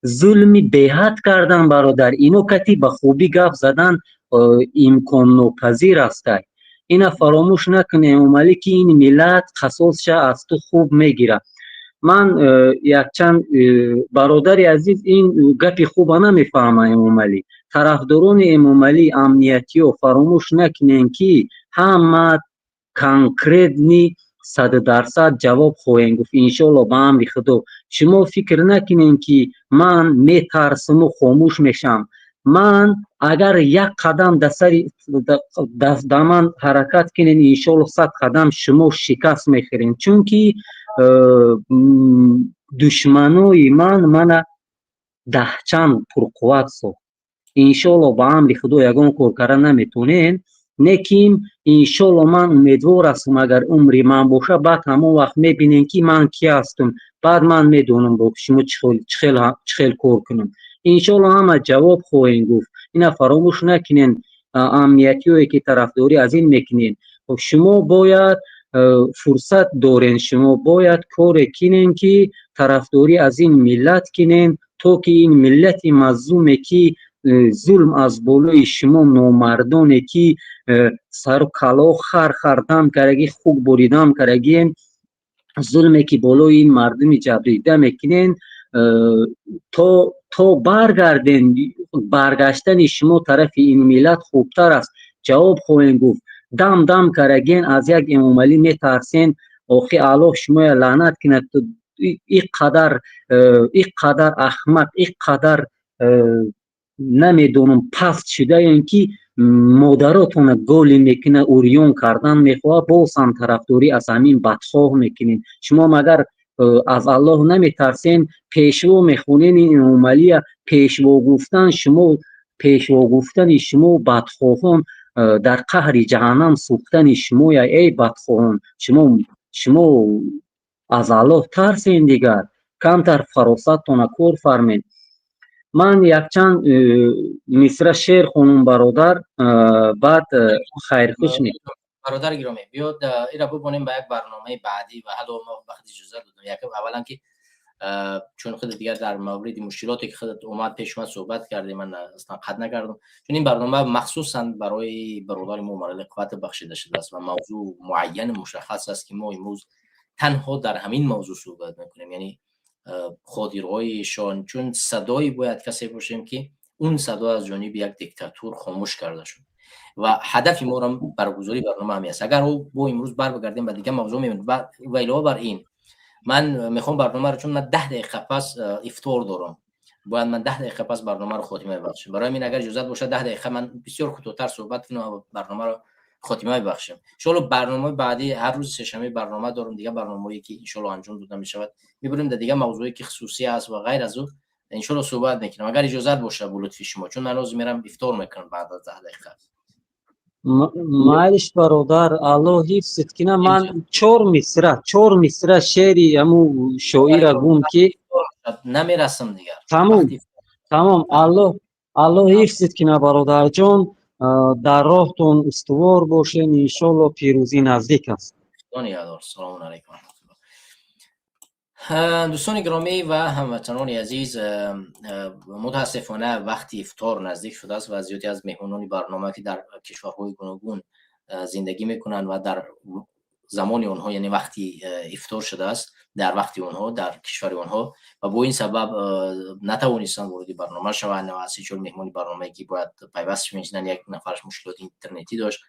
зулми беҳад кардан, бародар, ино кати ба хубӣ гап задан имконнопазир астай. Ина фаромӯш накун, Эмомалӣ, ки ин миллат қасосша аз ту хуб мегирад. Ман якчанд бародари азиз, ин гапи хуба намефаҳмам. Эмомалӣ, тарафдорони Эмомалӣ, амниятиё, фаромӯш накунем, ки ҳама конкретный 100% ҷавоб хоҳем гуфт, иншоалло, ба амри Худо. Шумо фикр накунем, ки ман метарсуму хомӯш мешавам. Ман агар як қадам да сари да ман ҳаракат кунед, иншоалло, 100 қадам шумо шикаст мехӯред, чунки душманои ман мана даҳчанд пурқувват сохт. Иншоалло, ба амри Худо, ягон кор карда наметонем. Лекин, иншоалло, ман умедвор ҳастам, агар умри ман боша, баъд ҳамон вақт мебинем, ки ман ки ҳастам. Баъд ман медонам, бо шумо чӣ хел кор кунам. Иншоалло, ҳама ҷавоб хоҳем гуфт. Ина фаромӯш накунед, амниятиое ки тарафдорӣ аз ин мекунед, шумо бояд фурсат дорен, шумо бояд коре кунен, ки тарафдорӣ аз ин миллат кунен, то ки ин миллати мазлуме, ки зулм аз болои шумо номардоне, ки сару калоҳ хар хар дам кардаги, хук буридам кардагиен, зулме ки болои ин мардуми ҷабрдида мекунен, то баргарден. Баргаштани шумо тарафи ин миллат хубтар аст. Ҷавоб хоҳем гуфт. Дам дам кардаген, аз як Эмомалӣ метарсен. Охи, Аллоҳ шумоя лаънат кунад. Иқадар аҳмақ, иқадар намедонам, паст шудаем, ки модаротона голи мекунад, урён кардан мехоҳад, боз ҳам тарафдорӣ аз ҳамин бадхоҳ мекунед. Шумо магар аз Аллоҳ наметарсен? Пешво мехонен ин Эмомалия. Пешво гуфтан шумо, пешво гуфтани шумо, бадхоҳон, дар қаҳри ҷаҳаннам сӯхтани шумоя. Эй бадхоҳон, шумо аз Аллоҳ тарсен, дигар камтар фаросаттона кор фармед. Ман якчанд мисра шеър хонум, бародар, баъд хайрхуш. Бародари гиромӣ, биёд ира бубонем ба як барномаи баъдӣ ва ҳало мо вақт иҷоза додам. Якм, аввалан, ки чун худ дигар дар мавриди мушкилоте ки худат омад, пеш омад, суҳбат кардем, ман аслан қат накардам, чун ин барнома махсусан барои бародари мо Умарали Қувват бахшида шудааст ва мавзӯъ муайяну мушаххас аст, ки мо имрӯз танҳо дар ҳамин мавзӯъ суҳбат мекунем, яъне хотирҳои эшон, чун садое бояд касе бошем, ки он садо аз ҷониби як диктатур хомӯш карда шуд ва ҳадафи моро баргузории барнома ҳамин аст. Агар бо имрӯз барбагардем, ба дигар мавзӯъ мемонем. Ва илова бар ин, ман мехоҳам барномаро, чун ман 10 дақиқа пас ифтор дорам, бояд ман 10 дақиқа пас барномаро хотима бибахшам. Барои ҳамин, агар иҷозат бошад, 10 дақиқа ман бисёр кӯтоҳтар суҳбат кунам ва барномаро хотима бибахшем. Иншоалло, барномаи баъдӣ, ҳар рӯзи сешанбе барнома дорам, дигар барномаҳое ки иншоалло анҷом дода мешавад, мебурем, дар дигар мавзӯе ки хусусӣ аст ва ғайр аз ӯ, иншоалло, суҳбат мекунам, агар иҷозат бошад, бо лутфи шумо, чун ман ҳозир мерам, ифтор мекунам баъд аз 10 дақиқа. Майлиш, бародар, Аллоҳ ҳифзит кина. Ман чор мисра шеъри ҳаму шоира гум ки Намерасам дигар. Тамом, Аллоҳ ҳифзит кина, бародарҷон, дар роҳтон устувор бошед, иншоалло, пирӯзӣ наздик аст. Худо нигаҳдор. Салому алайкум. Дӯстони гиромӣ ва ҳамватанони азиз, мутаассифона, вақти ифтор наздик шудааст ва зиёде аз меҳмонони барнома, ки дар кишварҳои гуногун зиндагӣ мекунанд ва дар замони онҳо, яъне вақти ифтор шудааст дар вақти онҳо, дар кишвари онҳо, ва бо ин сабаб натавонистанд вориди барнома шаванд. Ва се чор меҳмони барномае, ки бояд пайваст мешуданд, як нафараш мушкилоти интернетӣ дошт.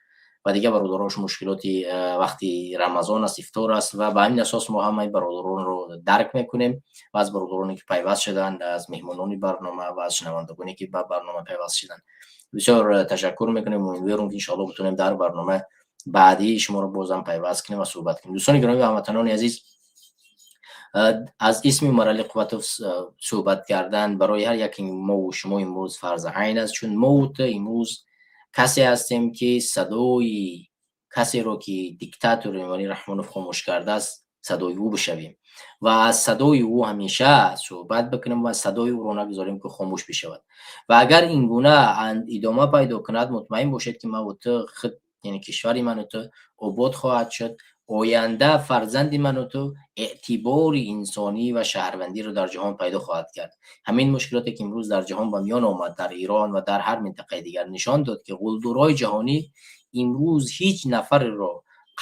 Ва дигар бародарош мушкилоти вақти Рамазон аст, ифтор аст, ва ба ҳамин асос мо ҳамаи бародаронро дарк мекунем ва аз бародароне, ки пайваст шуданд, аз меҳмонони барнома ва аз шунавандагоне, ки ба барнома пайваст шуданд, бисёр ташаккур мекунем. Умедворам, ки иншоалло битонем дар барнома баъдӣ шуморо бозам пайваст кунем ва суҳбат кунем. Дӯстони гиромӣ ва ҳамватанони азиз, аз исми Умаралӣ Қувватов суҳбат кардан барои ҳар яке мову шумо имрӯз фарзи айн аст, чун мо имрӯз касе ҳастем, ки садои касеро, ки диктатор Эмомалӣ Раҳмонов хомӯш кардааст, садои ӯ бишавем ва аз садои ӯ ҳамеша суҳбат бикунем ва садои ӯро нагузорем, ки хомӯш бишавад. Ва агар ин гуна идома пайдо кунад, мутмаин бошед, ки ман ту худ, яъне кишвари ману ту обод хоҳад шуд. Оянда фарзанди ману ту эътибори инсонӣ ва шаҳрвандиро дар ҷаҳон пайдо хоҳад кард. Ҳамин мушкилоте, ки имрӯз дар ҷаҳон ба миён омад, дар Эрон ва дар ҳар минтақаи дигар, нишон дод, ки ғулдурҳои ҷаҳонӣ имрӯз ҳеҷ нафареро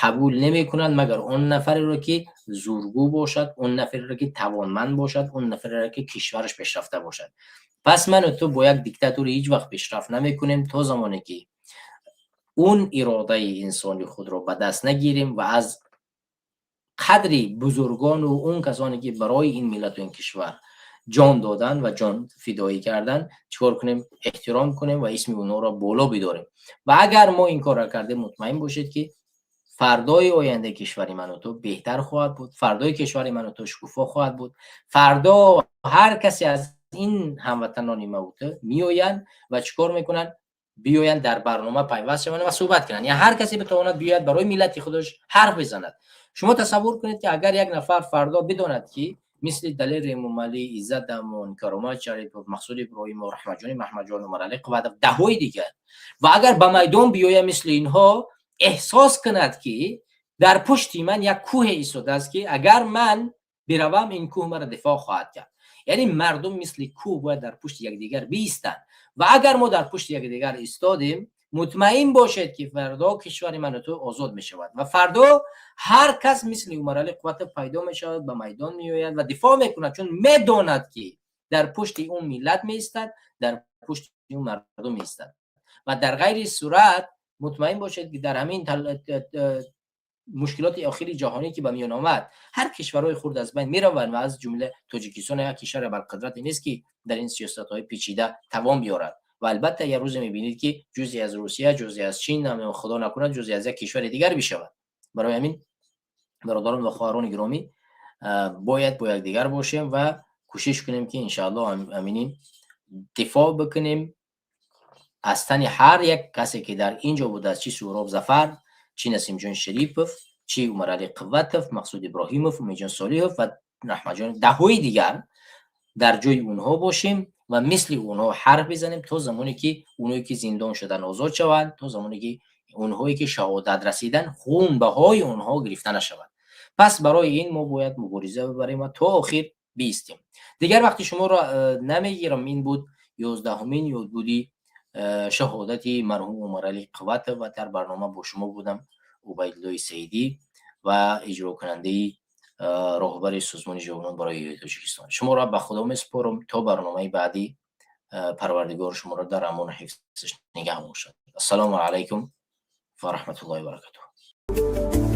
қабул намекунанд, магар он нафареро, ки зӯргӯ бошад, он нафареро, ки тавонманд бошад, он нафареро, ки кишвараш пешрафта бошад. Пас ману ту бо як диктатори ҳеҷ вақт пешрафт намекунем, то замоне ки он иродаи инсони худро ба даст нагирем ва аз қадри бузургону он касоне, ки барои ин миллату ин кишвар ҷон додан ва ҷон фидоӣ кардан, чикор кунем? Эҳтиром кунем ва исми онҳоро боло бидорем. Ва агар мо ин корро кардем, мутмаин бошед, ки фардои ояндаи кишвари ману ту беҳтар хоҳад буд, фардои кишвари ману ту шукуфо хоҳад буд. Фардо ҳар касе аз ин ҳамватанони маву ту меоянд ва чӣ кор мекунанд? Биёянд, дар барнома пайваст шаванд ва суҳбат кунанд. Яъне ҳар касе битавонад биёяд, барои миллати худаш ҳарф бизанад. Шумо тасаввур кунед, ки агар як нафар фардо бидонад, ки мисли Далер Эмомалӣ, Иззат Амон, Каромат Шарипов, Мақсуд Иброҳимов, Раҳматҷони Маҳмадҷон, Умаралӣ Қувватов, даҳҳои дигар, ва агар ба майдон биёяд, мисли инҳо эҳсос кунад, ки дар пушти ман як кӯҳе истодааст, ки агар ман биравам, ин кӯҳ маро дифоъ хоҳад кард. Яъне мардум мисли кӯҳ бояд дар пушти якдигар биистанд. Ва агар мо дар пушти якдигар истодем, мутмаин бошед, ки фардо кишвари ману ту озод мешавад ва фардо ҳар кас мисли Умаралӣ Қувватов пайдо мешавад, ба майдон меояд ва дифоъ мекунад, чун медонад, ки дар пушти он миллат меистад, дар пушти он мардум меистад. Ва дар ғайри сурат, мутмаин бошед, ки дар ҳамин мушкилоти охири ҷаҳонӣ, ки ба миён омад, ҳар кишварҳои хурд аз байн мераванд ва аз ҷумла Тоҷикистон як кишвари абарқудрате нест, ки дар ин сиёсатҳои печида тавон биёрад. Ва албатта, як рӯзе мебинед, ки ҷузъе аз Русия, ҷузъе аз Чин, худо накунад, ҷузъе аз як кишвари дигар бишавад. Барои ҳамин, бародарон ва хоҳарони гиромӣ, бояд бо якдигар бошем ва кӯшиш кунем, ки иншааллоҳ аминин дифоъ бикунем аз тани ҳар як касе, ки дар ин ҷо будааст, чӣ Суҳроб Зафар, чӣ Насимҷон Шарипов, чӣ Умаралӣ Қувватов, Мақсуд Иброҳимов, Умедҷон Солиҳов ва Раҳматҷон, даҳҳои дигар, дар ҷои онҳо бошем ва мисли онҳо ҳарф бизанем, то замоне ки оное, ки зиндон шуданд, озод шаванд, то замоне ки онҳое, ки шаҳодат расиданд, хунбаҳои онҳо гирифта нашавад. Пас барои ин мо бояд мубориза бибарем ва то охир биистем. Дигар вақти шуморо намегирам. Ин буд 11-умин ёдбуди шаҳодати марҳум Умаралӣ Қувватов ва дар барнома бо шумо будам Убайдуллои Саидӣ ва иҷрокунандаи роҳбари Созмони ҷавонон барои Тоҷикистон. Шуморо ба Худо месупорам то барномаи баъдӣ. Парвардигор шуморо дар амону ҳифзаш нигаҳ бошад. Ассалому алайкум ва раҳматуллоҳи баракатуҳ.